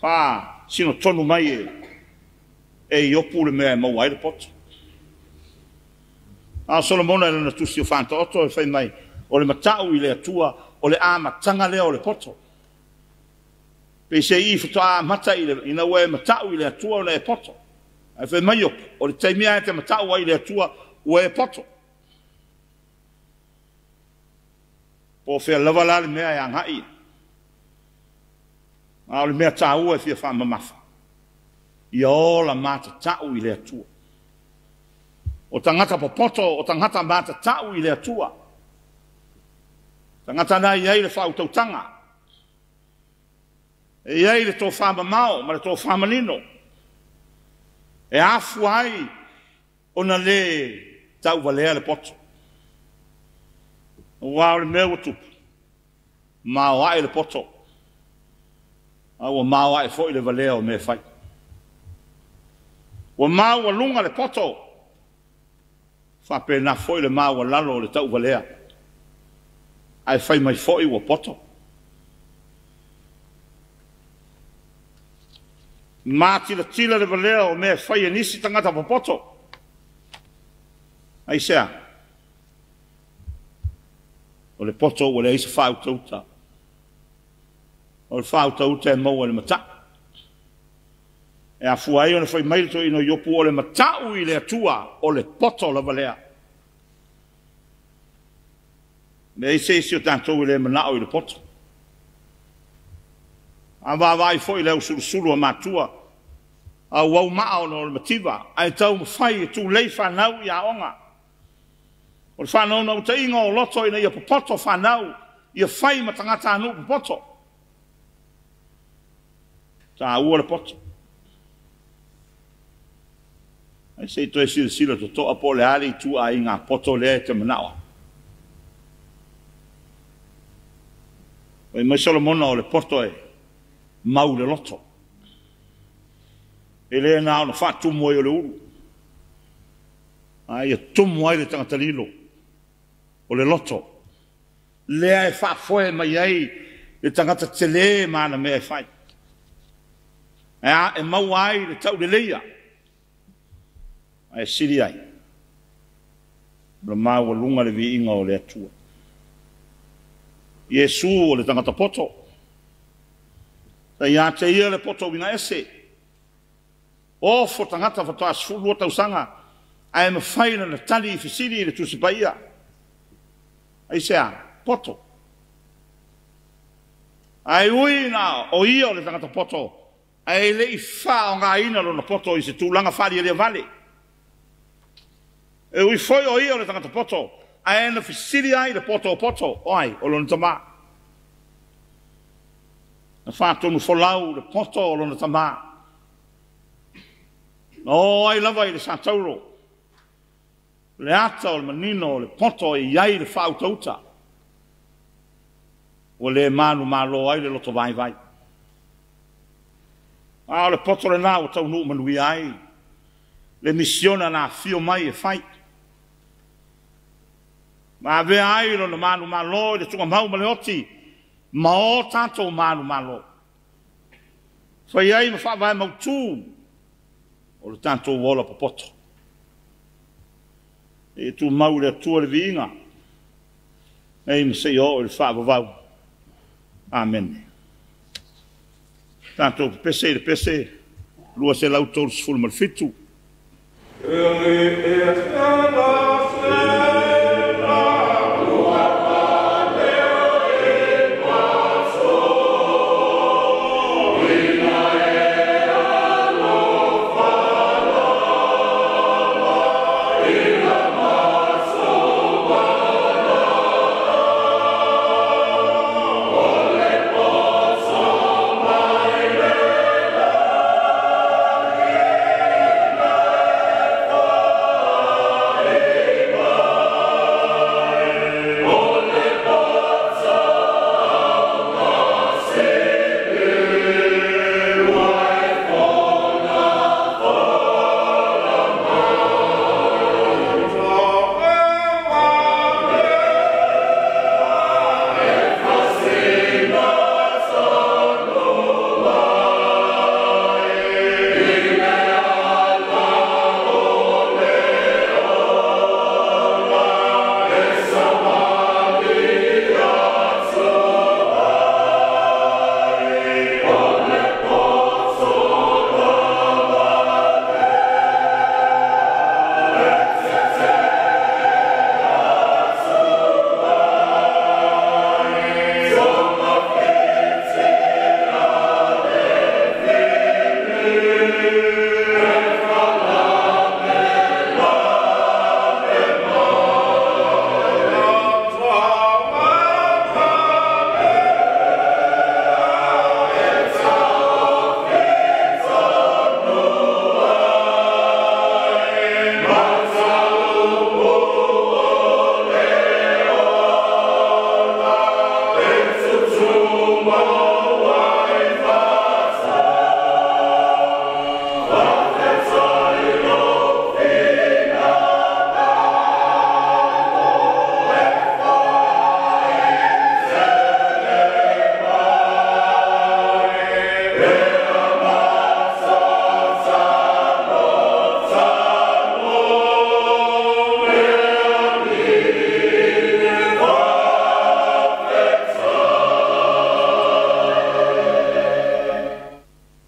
Faasino tonu mai e Iopu le mea e maua ai le poto. A o Solomona i lana tusi o Faataoto e fai mai, o le mata'u i le Atua, o le amataga lea o le poto. Peisei i faatoa amata i le, ina ua e mata'u i le Atua ona e poto. Ae fai mai Iopu, o le taimi lava e te mata'u ai i le Atua, ua e poto. Po o fea lava la le mea e agai, a o le mea taua e fia faamamafa, ia ola matata'u i le Atua. O tagata popoto, o tagata matata'u i le Atua. Tagata na i ai le faautautaga, e i ai le tofa mamao ma le tofa manino, e afua ai ona lē tauvalea le poto. Aua o le mea ua tupu, maoae le poto, a ua maoae foi le valea o mea e fai. Ua maualuga le poto, faapena foi le maualalo o le tauvalea, ae fai mai foi ua poto. Matilatila le valea o mea e fai e nisi tagata popoto. Aisea? O le poto ua leai se faautauta. O le faautauta e maua i le mata'u. E afua ai ona fai mai le toeaina o Iopu, o le mata'u i le Atua, o le poto lava lea. Leai se isi o tatou e le mana'o i le poto. A vaavaai foi le ausulusulu a matua, auau maa ona o le mativa, ae taumafai e tulei fanau i aoga. O le faanaunautaiga o loto ina ia popoto fanau, ia fai ma tagatanuu popoto. Taua le poto. Ae se i toe silasila totoa po o le a le ituaiga poto lea e te manao ai. Fai mai Solomona o le poto e mau le loto. E le na ona faatumu ai o le ulu, a ia tumu ai le tagata lilo o le loto. Lea e faafoe mai ai le tagata telē ma ana mea e fai. E maua ai le tauleleia, ae sili ai o le maualuga le viiga o le Atua. Iesu o le tagata poto. Sa ia te ia le poto uiga ese. Ofo tagata faatoa 12 tausaga, ae mafai lana tali i fesili i le Tusi Paia. Aisea? Poto. Ae ui na o ia o le tagata poto, ae le i faaaogaina lona poto i se tulaga faalialia vale. E ui foi o ia o le tagata poto, ae na fesili ai le poto o poto, o ai, o lona tamā. Na faatonu folau le poto o lona tamā. Na o ai lava i le satauro, le ata o le manino o le poto e i ai le faautauta. Ua le manumalo ai le loto vaivai. A o le poto lenā ua taunuu manuia ai le misiona na afio mai e fai. Ma avea ai lona manumalo i le tugamau ma le oti, ma o tatou manumalo. Fai ai ma faavae mautū o le tatou ola popoto. E tumau le Atua le viiga, nei ma seia oo i le faavavau. Amene. Tatou pepese i le pese 237.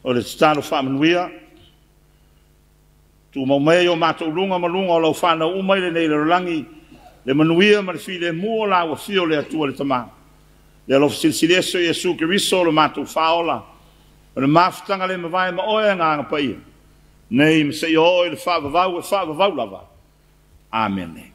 O le tatalo faamanuia, tumau mai o matou luga ma luga o lau whanau uma i lenei lalolagi, le manuia ma le filemu o la ua fio le Atua le Tama. Le alofa silisili ese o Iesu Keriso o le matou faaola, o le mafutaga le mavae ma oe agaga paia, nei ma seia oo i le faavavau e faavavau lava. Amene.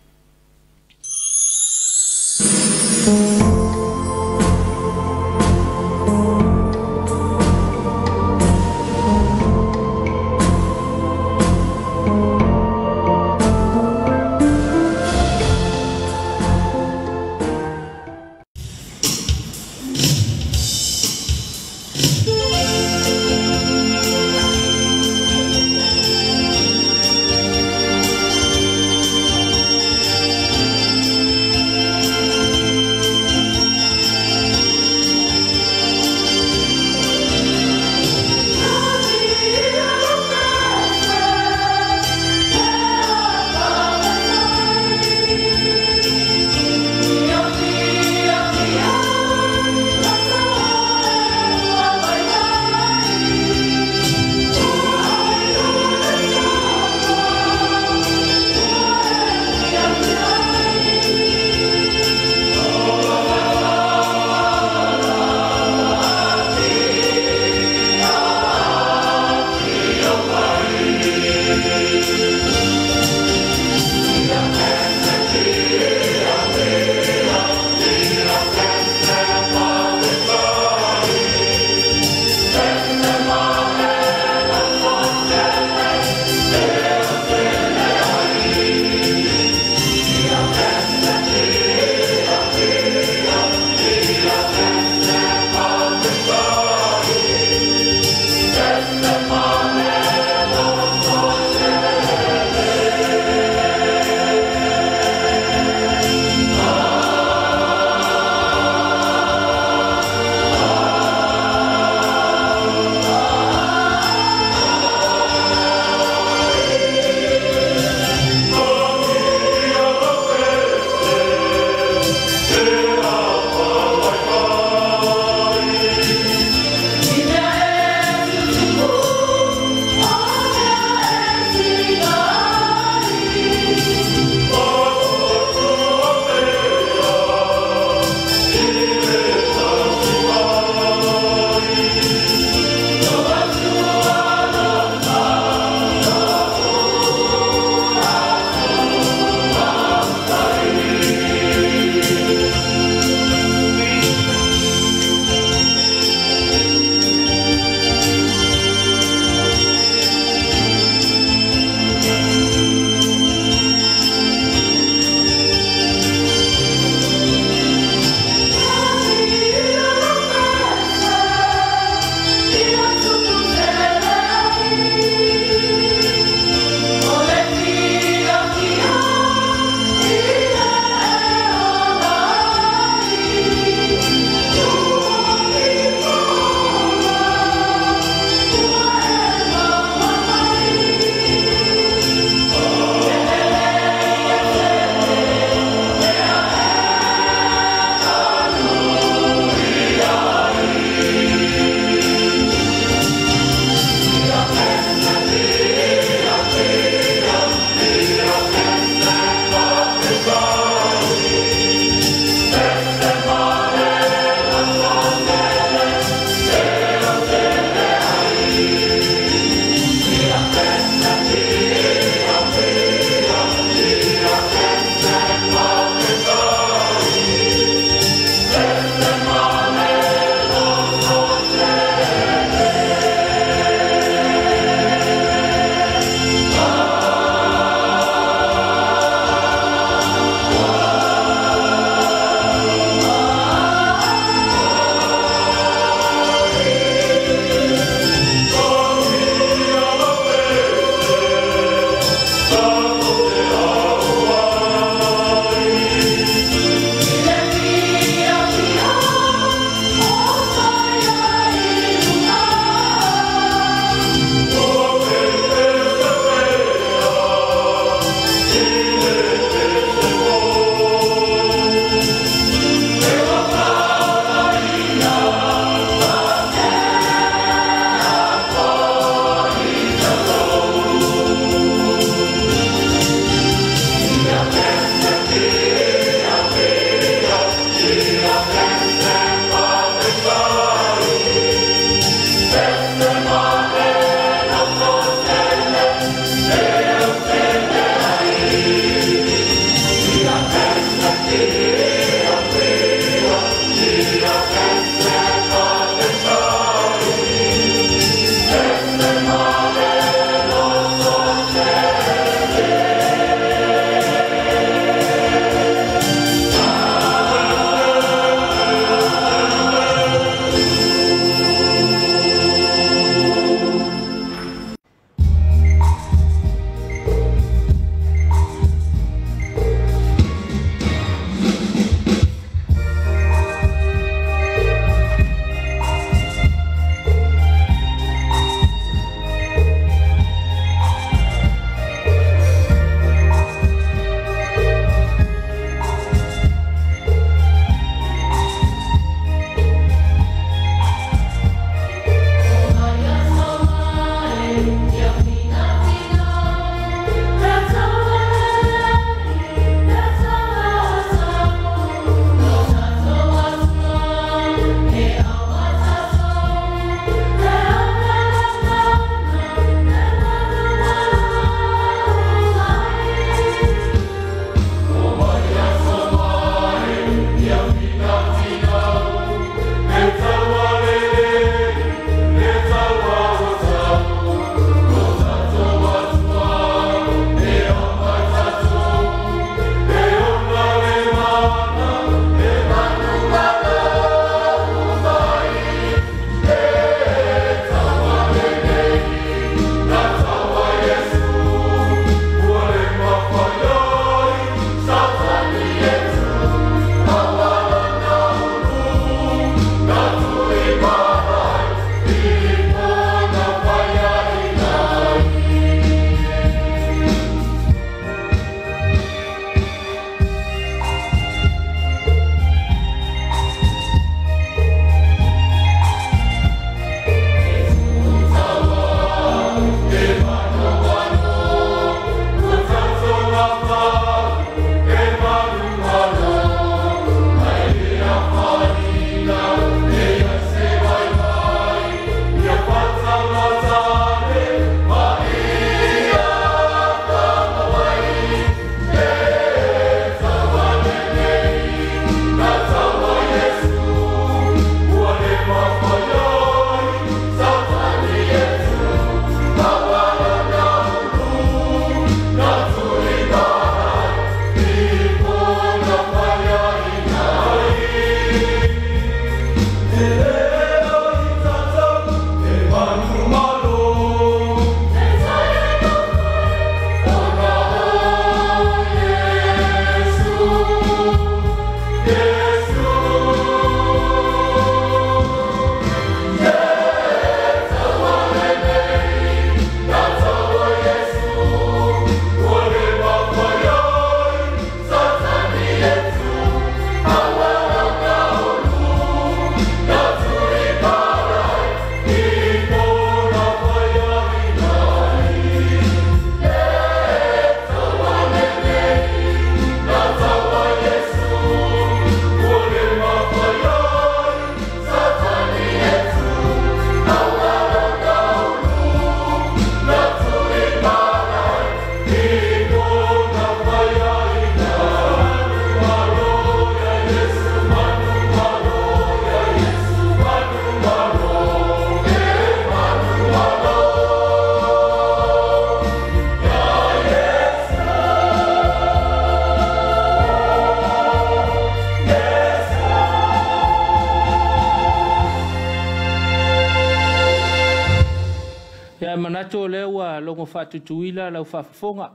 Ia manatu o lea ua logo faatutuila lau faafofoga.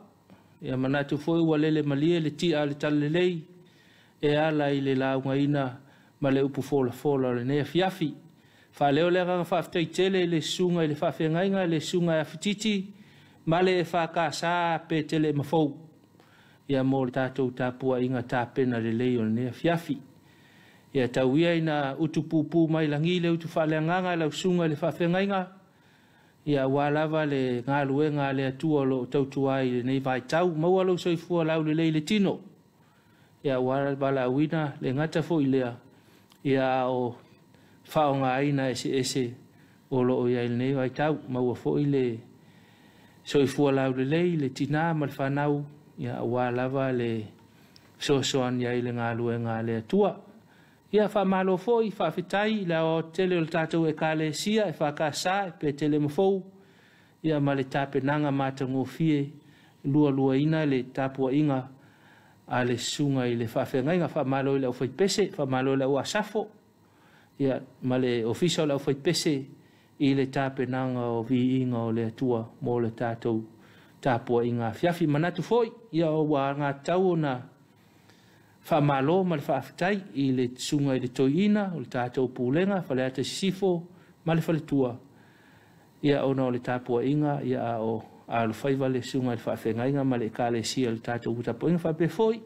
Ia manatu foi ua lele malie le ti'a o le talalelei e ala i le laugaina ma le upu folafola o lenei afiafi. Faaleo le agaga faafetai tele i le susuga i le faafeagaiga, le susuga ia Fititi ma le EFKS Petele Mafou, ia mo le tatou tapuaiga tapena lelei o lenei afiafi. Ia tau ia ina utupupu mai lagi le utu faaleagaga i lau susuga i le faafeagaiga, ia aua lava le galuega a le Atua o lo o tautua ai i lenei vaitau. Maua lou soifua laulelei i le tino, ia aua le valaauina le gata foi lea, ia a o faaaogaina eseese o lo o i ai i lenei vaitau. Maua foi le soifua laulelei le tinā ma le fanau, ia aua lava le fesoasoani ai i le galuega a le Atua. Ia faamalo foi, faafetai i le aoaotetele o le tatou Ekalesia EFKS i Petele Mafou, ia ma le tapenaga matagofie lualuaina le tapuaiga a le susuga i le faafeagaiga. Faamalo i le aufaipese, faamalo i le au asafo, ia ma le ofisa o le aufaipese i le tapenaga o viiga o le Atua mo le tatou tapuaiga afiafi. Manatu foi, ia ua alagatatau ona faamalo ma le faafetai i le susuga i le Toeaina o le tatou Pulega Faleata Sisifo ma le Faletua, ia ona o le tapuaiga, ia a o alofaiva le susuga i le faafeagaiga ma le Ekalesia i le tatou tapuaiga. Faapea foi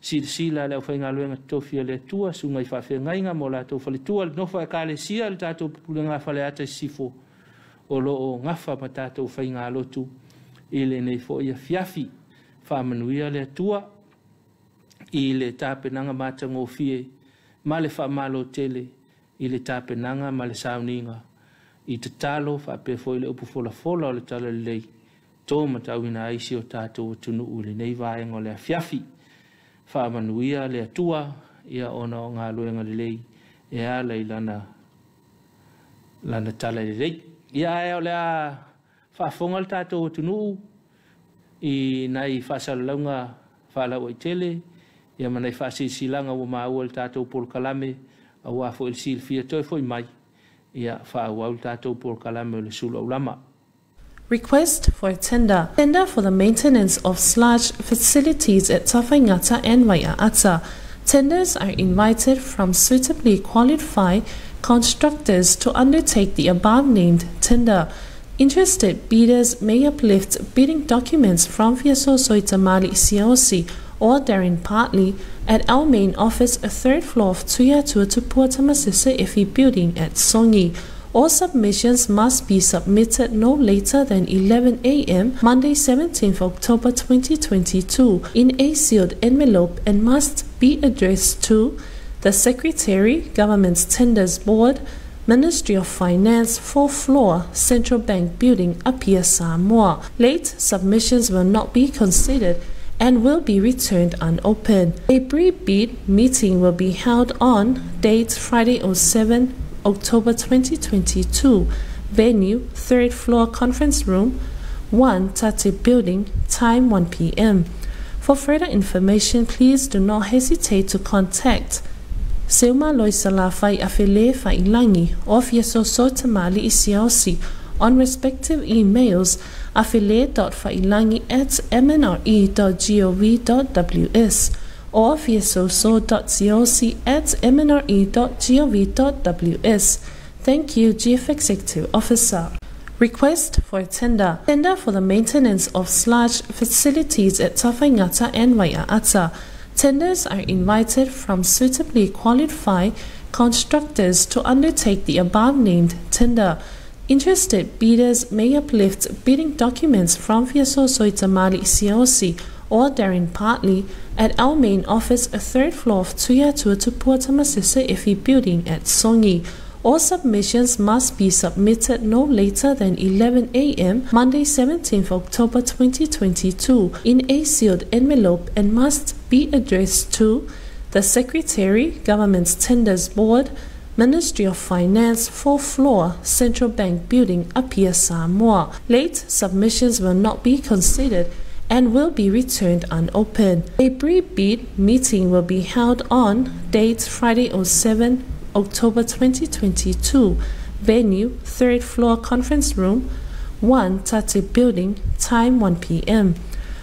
silasila le aufaigaluega totofi a le Atua, susuga i faafeagaiga ma o latou faletua, le nofo a Ekalesia, le tatou Pulega Faleata Sisifo o lo o gafa ma tatou faigalotu i lenei foi afiafi. Faamanuia le Atua i le tapenaga matagofie ma le faamalo tele i le tapenaga ma le sauniga i tatalo faapea foi le upu folafola o le talalelei to matauina ai si o tatou atunuu i lenei vaega o le afiafi. Faamanuia le Atua ia ona o galuega lelei e ala i lana talalelei. Ia ae o le a faafofoga le tatou atunuu i nai faasalalauga faalauaitele ia ma nai faasilasilaga ua maua i le tatou polokalame, aua foi le silafia toe foi mai ia faaauau le tatou polokalame o le sulu aulama. Request for a tender. Tender for the maintenance of sludge facilities at Tafaigata and Waiaata. Tenders are invited from suitably qualified constructors to undertake the above-named tender. Interested bidders may uplift bidding documents from Fiasoso Tamali Siaosi or Darren Partley at our main office, 3rd floor of Tuia Tuatupua Tamasese Efi building at Songi. All submissions must be submitted no later than 11 a.m. Monday, 17th October 2022 in a sealed envelope and must be addressed to the Secretary, Government's Tenders Board, Ministry of Finance, 4th floor, Central Bank Building, Apia, Samoa. Late submissions will not be considered and will be returned unopened. A pre-bid meeting will be held on date Friday 07 October 2022, venue 3rd floor conference room, 1 Tate Building, time 1 p.m. For further information, please do not hesitate to contact Seuma Loisala Fai Afele Failangi or Fiasoso Tamali Isiaosi on respective emails afele.failangi@mnre.gov.ws or fiasoso.siaosi@mnre.gov.ws. Thank you, Chief Executive Officer. Request for a tender. Tender for the maintenance of sludge facilities at Tafaigata and Waiaata. Tenders are invited from suitably qualified constructors to undertake the above-named tender. Interested bidders may uplift bidding documents from Fiasoso Tamali Siaosi or Darren Partley at our main office, 3rd floor of Tuia Tuatupua Tamasese Efi building at Songi. All submissions must be submitted no later than 11 a.m. Monday, 17th October 2022 in a sealed envelope and must be addressed to the Secretary, Government's Tenders Board, Ministry of Finance, 4th floor, Central Bank Building, Apia, Samoa. Late submissions will not be considered and will be returned unopened. A pre-bid meeting will be held on date Friday 07 October 2022, venue 3rd floor conference room, 1, Tate Building, time 1 p.m.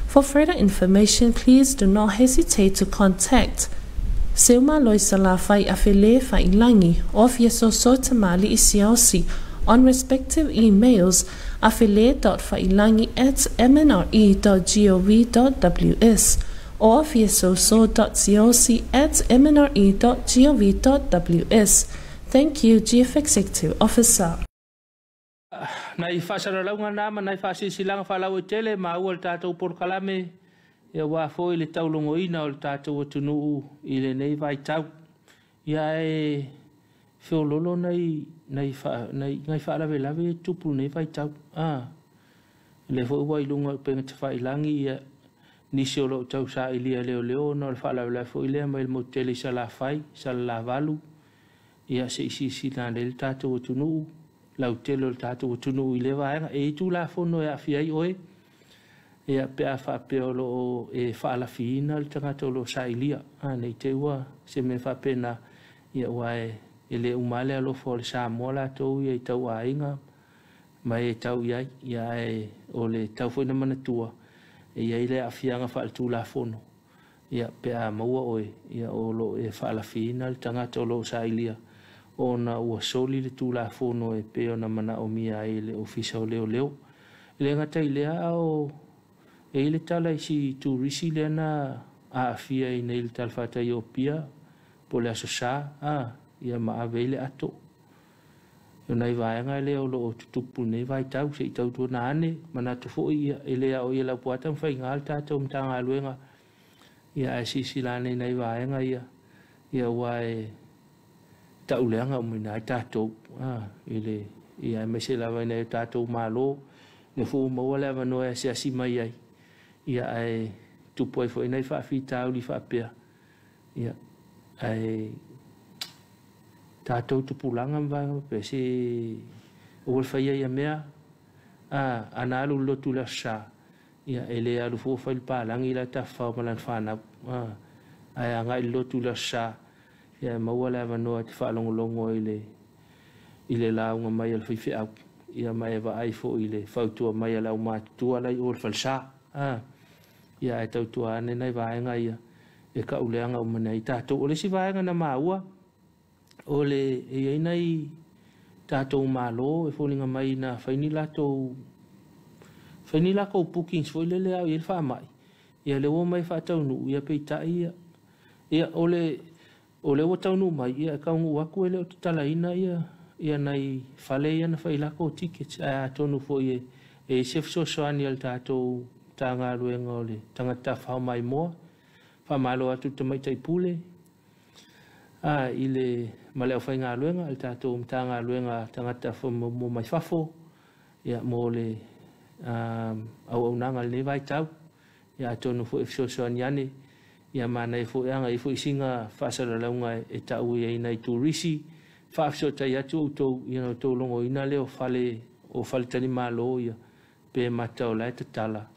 For further information, please do not hesitate to contact Seumalo Salafai Afele Failangi or Fiesoso Tamali Isiausi on respective emails afele.failangi@mnre.gov.ws or fiesoso.siaosi@mnre.gov.ws. Thank you, Chief Executive Officer. Nai faasalalauga na ma nai faasilasilaga faalauaitele maua le tatou polokalame ia ua foi le taulogoina o le tatou atunuu i lenei vaitau. Ia e feololo nai nai nai faalavelave e tupu lenei vaitau. Le foi ua i luga o upega tafailagi ia nisi o loo tausailia leoleo ona o le faalavelave foi lea mai le motu tele i Salafai, Salalavalu. Ia se i silasila ane le tatou atunuu, lautele o le tatou atunuu i lea vaega. E i ai Tulafono e aafia ai oe, ia pe a faapea o loo e faalafiina le tagata o loo sailia. Nei te i ua se mea faapena, ia ua e le uma le alofa o le Samoa latou ia i tauaiga ma e tau i ai. Ia ae o le tau foi na manatua e i ai le aafiaga faaletulafono, ia pe a maua oe ia o loo e faalafiina le tagata o loo sailia ona ua soli le Tulafono e pei ona manaomia ai e le Ofisa o Leoleo. E le gata i lea, a o e i le tala i si turisi lea na aafia i nei i le talafatai o Apia po o le Aso Sa, ia ma ave ai le ato. O nai vaega lea o loo tutupu nei vaitau, se i tautuana ane, manatu foi ia e le aoaia laupua taumafaiga le tatou Matagaluega, ia ae silasila ane i nai vaega ia, ia ua e tauleaga uma ai tatou i le ia aemaise lava i nai o tatou malo le foi ua maua le avanoa e asiasi mai ai, ia ae tupu ai foi nai faafitauli faapea, ia ae tatou tupulaga ma vaega faapea se aua le faia ia mea. Ana alu i le lotu i le Aso Sa, ia e le alu fua fai le palagi la e tafafao ma lana fanau, ae agai i le lotu i le Aso Sa, ia e maua le avanoa e te faalogologo ai i le lauga mai a le faifeau, ia ma e vaai foi i le fautua mai a le aumatutua la i o le falesa. Ia ae tautua ane nai vaega ia e kauleaga uma nei tatou. O le isi vaega na maua, o le e i ai nai tatou malo e foliga mai na fai ni latou bookings foi lele au i le faamai, ia le ua mai faataunuu, ia peitai ia o le ua taunuu mai, ia e kaunuu atu e le o tatalaina ia nai fale ia na fai lako tickets. Ae atonu foi e i se fesoasoani a le tatou Matagaluega o le Tagata Tafafao Maimoa. Faamalo atu i le Tamaitai Pule i le ma le aufaigaluega le tatou Matagaluega Tagata Tafafao mai Fafo, ia mo le auaunaga i lenei vaitau. Ia atonu foi e fesoasoani ane, ia manaia foi aga i foi sina faasalalauga e tau ai nai turisi faafesootai atu outou ia na outou logoina lea o fale o faletalimalo, ia pe mata o la e tatala,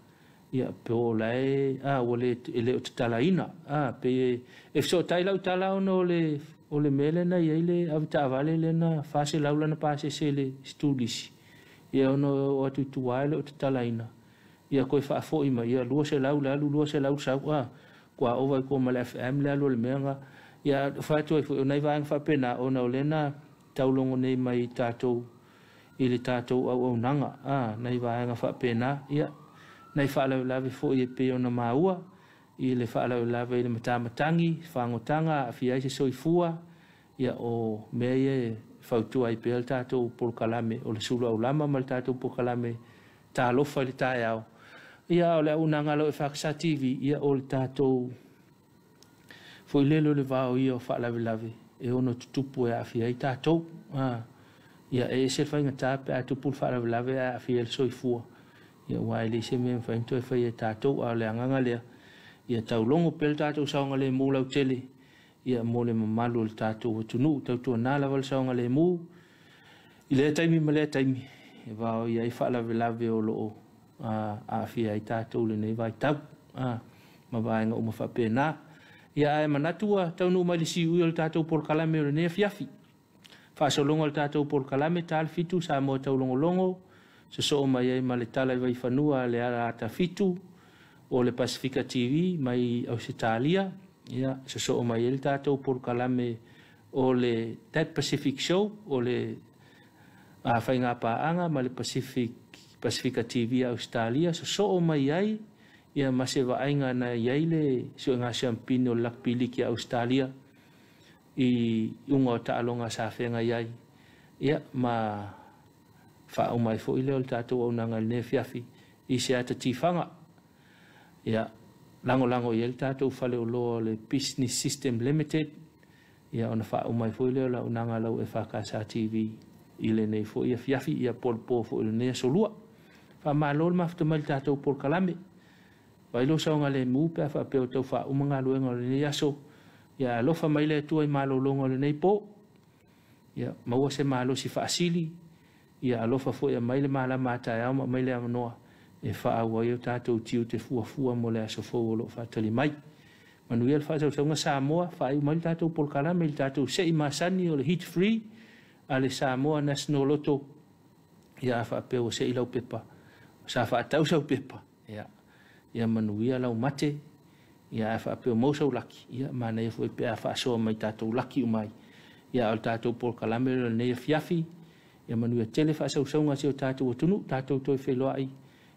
ia pe o la e ua le e le o tatalaina. Pe e fesootai lau tala ona o le mea lena e i ai le avetaavale lea na 400 lana pasese le turisi, ia ona o atu i tua e le o tatalaina, ia koe faafoi mai ia 200 le alu 200 sau, kua ova i kua ma le FM le alu o le mea nga ia fai atu ai foi o nai vaega faapena ona o lena taulogo nei mai tatou i le tatou auaunaga nai vaega faapena, ia nai faalavelave foi e pei ona maua i le faalavelave i le matamatagi fagotaga aafia ai se soifua, ia o mea ia e fautua ai pea le tatou polokalame o le sulu aulama ma le tatou polokalame talofa i le taeao. Ia o le auaunaga lau e FACSA TV, ia o le tatou foi lele o le vao ia o faalavelave e ono tutupu e aafia ai tatou. Ia e ese le faigata pe a tupu le faalavelave e aafia ai le soifua, ia ua e leai se mea e mafai ona toe faia e tatou. A o le agaga lea, ia taulogo pea le tatou saogalemu lautele, ia mo le mamalu o le tatou atunuu. Tautuana lava le saogalemu i lea taimi ma lea taimi e vao i ai faalavelave o loo aafia ai tatou lenei vaitau ma vaega uma faapena. Ia ae manatu ua taunuu mai le siui o le tatou polokalame o lenei afiafi. Faasologa o le tatou polokalame ta le 7 Samoa taulogologo, Sosoo mai ai ma le tala i vaifanua le ala atafitu o le Pasifika TV mai Ausetalia. Ia sosoo mai ai le tatou polokalame o le That Pacific Show o le faiga paaga ma le Pasifika TV Australia. Sosoo mai ai ia ma se vaaiga na i ai le suega siampini o le Lakpiliki Australia i uga o taaloga sa feagai ai. Ia ma faauma ai foi lea o le tatou auaunaga i lenei afiafi i se ata tifaga. Ia lagolago i ai le tatou faleoloa o le Business System Limited. Ia ona faauma ai foi lea o le auaunaga a lau EFKS TV i lenei foi afiafi, ia po le po foi i lenei aso lua. Faamalo le mafuta mai i le tatou polokalame. Vai lou saogalemu pe a faapea o tau faauma galuega o lenei aso. Ia alofa mai le Atua i malologa o lenei po. Ia maua se malosi faasili. Ia alofa foi aumai le malama a taeao ma aumai le avanoa e faaauau ai o tatou tiute fuafua mo le aso fou o lo o faatali mai. Manuia le faasausauga Samoa, faaiu mai le tatou polokalame i le tatou sei masani o le Hit Free a le Samoa National Lotto. Ia a faapea ua sei lau pepa, sa faatau sau pepa, ia, ia manuia lau mate, ia a faapea ua maua sau laki, ia manaia foi pe a faasoa mai tatou laki umai. Ia o le tatou polokalame o lenei afiafi, ia manuia tele faasausauga a si o tatou atunuu, tatou toe feiloai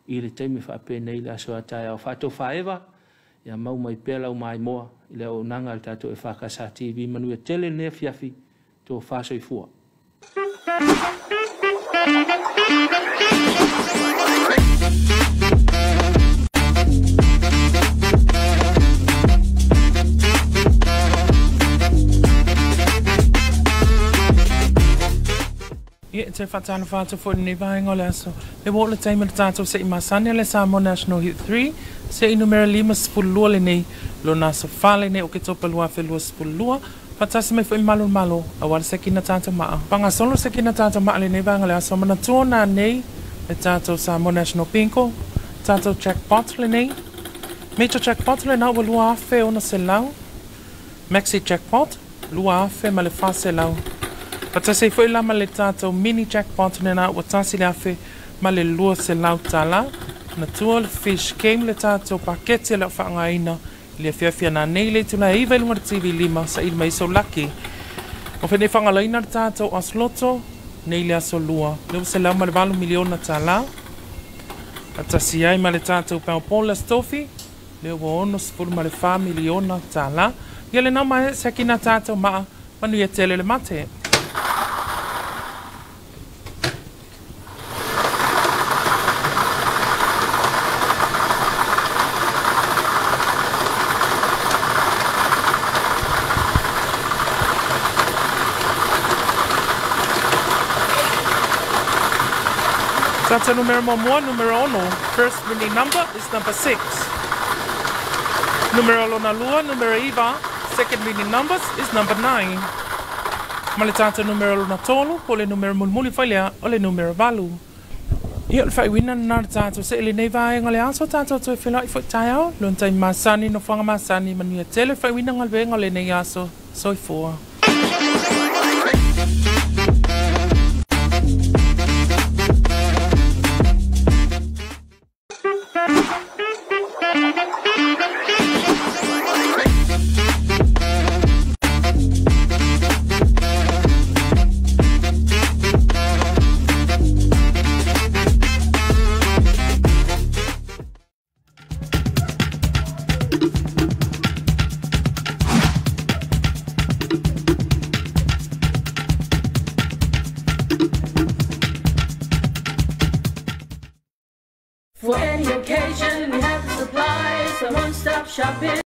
i le taimi faapenei le aso a taeao. Faatofaeva, ia mau mai pea lau maimoa i le auaunaga a le tatou EFKS TV. Manuia tele lenei afiafi, tofa soifua. Ia e te whaatalofa atu foi lenei vaega o le aso. Le ua oo le taimi o le tatou se'i masani a le Samoa National Hit 3, se'i numera 52 lenei, lona aso 4 lenei o Oketopa 2022, faatasi mai foi malu o le Malo, aua le sekina tatou maa. Pagasolo le sekina tatou maa lenei vaega o le aso, manatua nanei le tatou Samoa National Bingo, tatou jackpot lenei. Major jackpot lena ua 2,600, Maxi jackpot 2,400. Faatasi ai foi la ma le tatou mini jackpot lena ua 1,200 tala. Manatua le fish game le tatou paketi e le o faaaogaina i le afiafi nanei le itula e 9 i luga o le TV 5 saili mai sou laki. O fenei faagaloina le tatou Osloto nei le aso lua, $208 miliona tala. Faatasi ai ma le tatou Powerball Tofi, lea ua $64 miliona tala. Ia lena ma sekina tatou maa, manuia tele le mate. Tatou numera muamua, numera ono. First winning number is number 6. Numera lona lua, numera iva. Second winning numbers is number 9. Ma le tatou numera lona tolu, po o le numera mulimuli fai lea, o le numera valu. Ia o le faaiuina lena o le tatou se'e i lenei vaega o le aso, tatou toe feiloai foi taeao, lona taimi masani, nofoaga masani, manuia tele le faaiuina galuega o lenei aso. Soifua. For any occasion, we have the supplies, a one-stop shopping.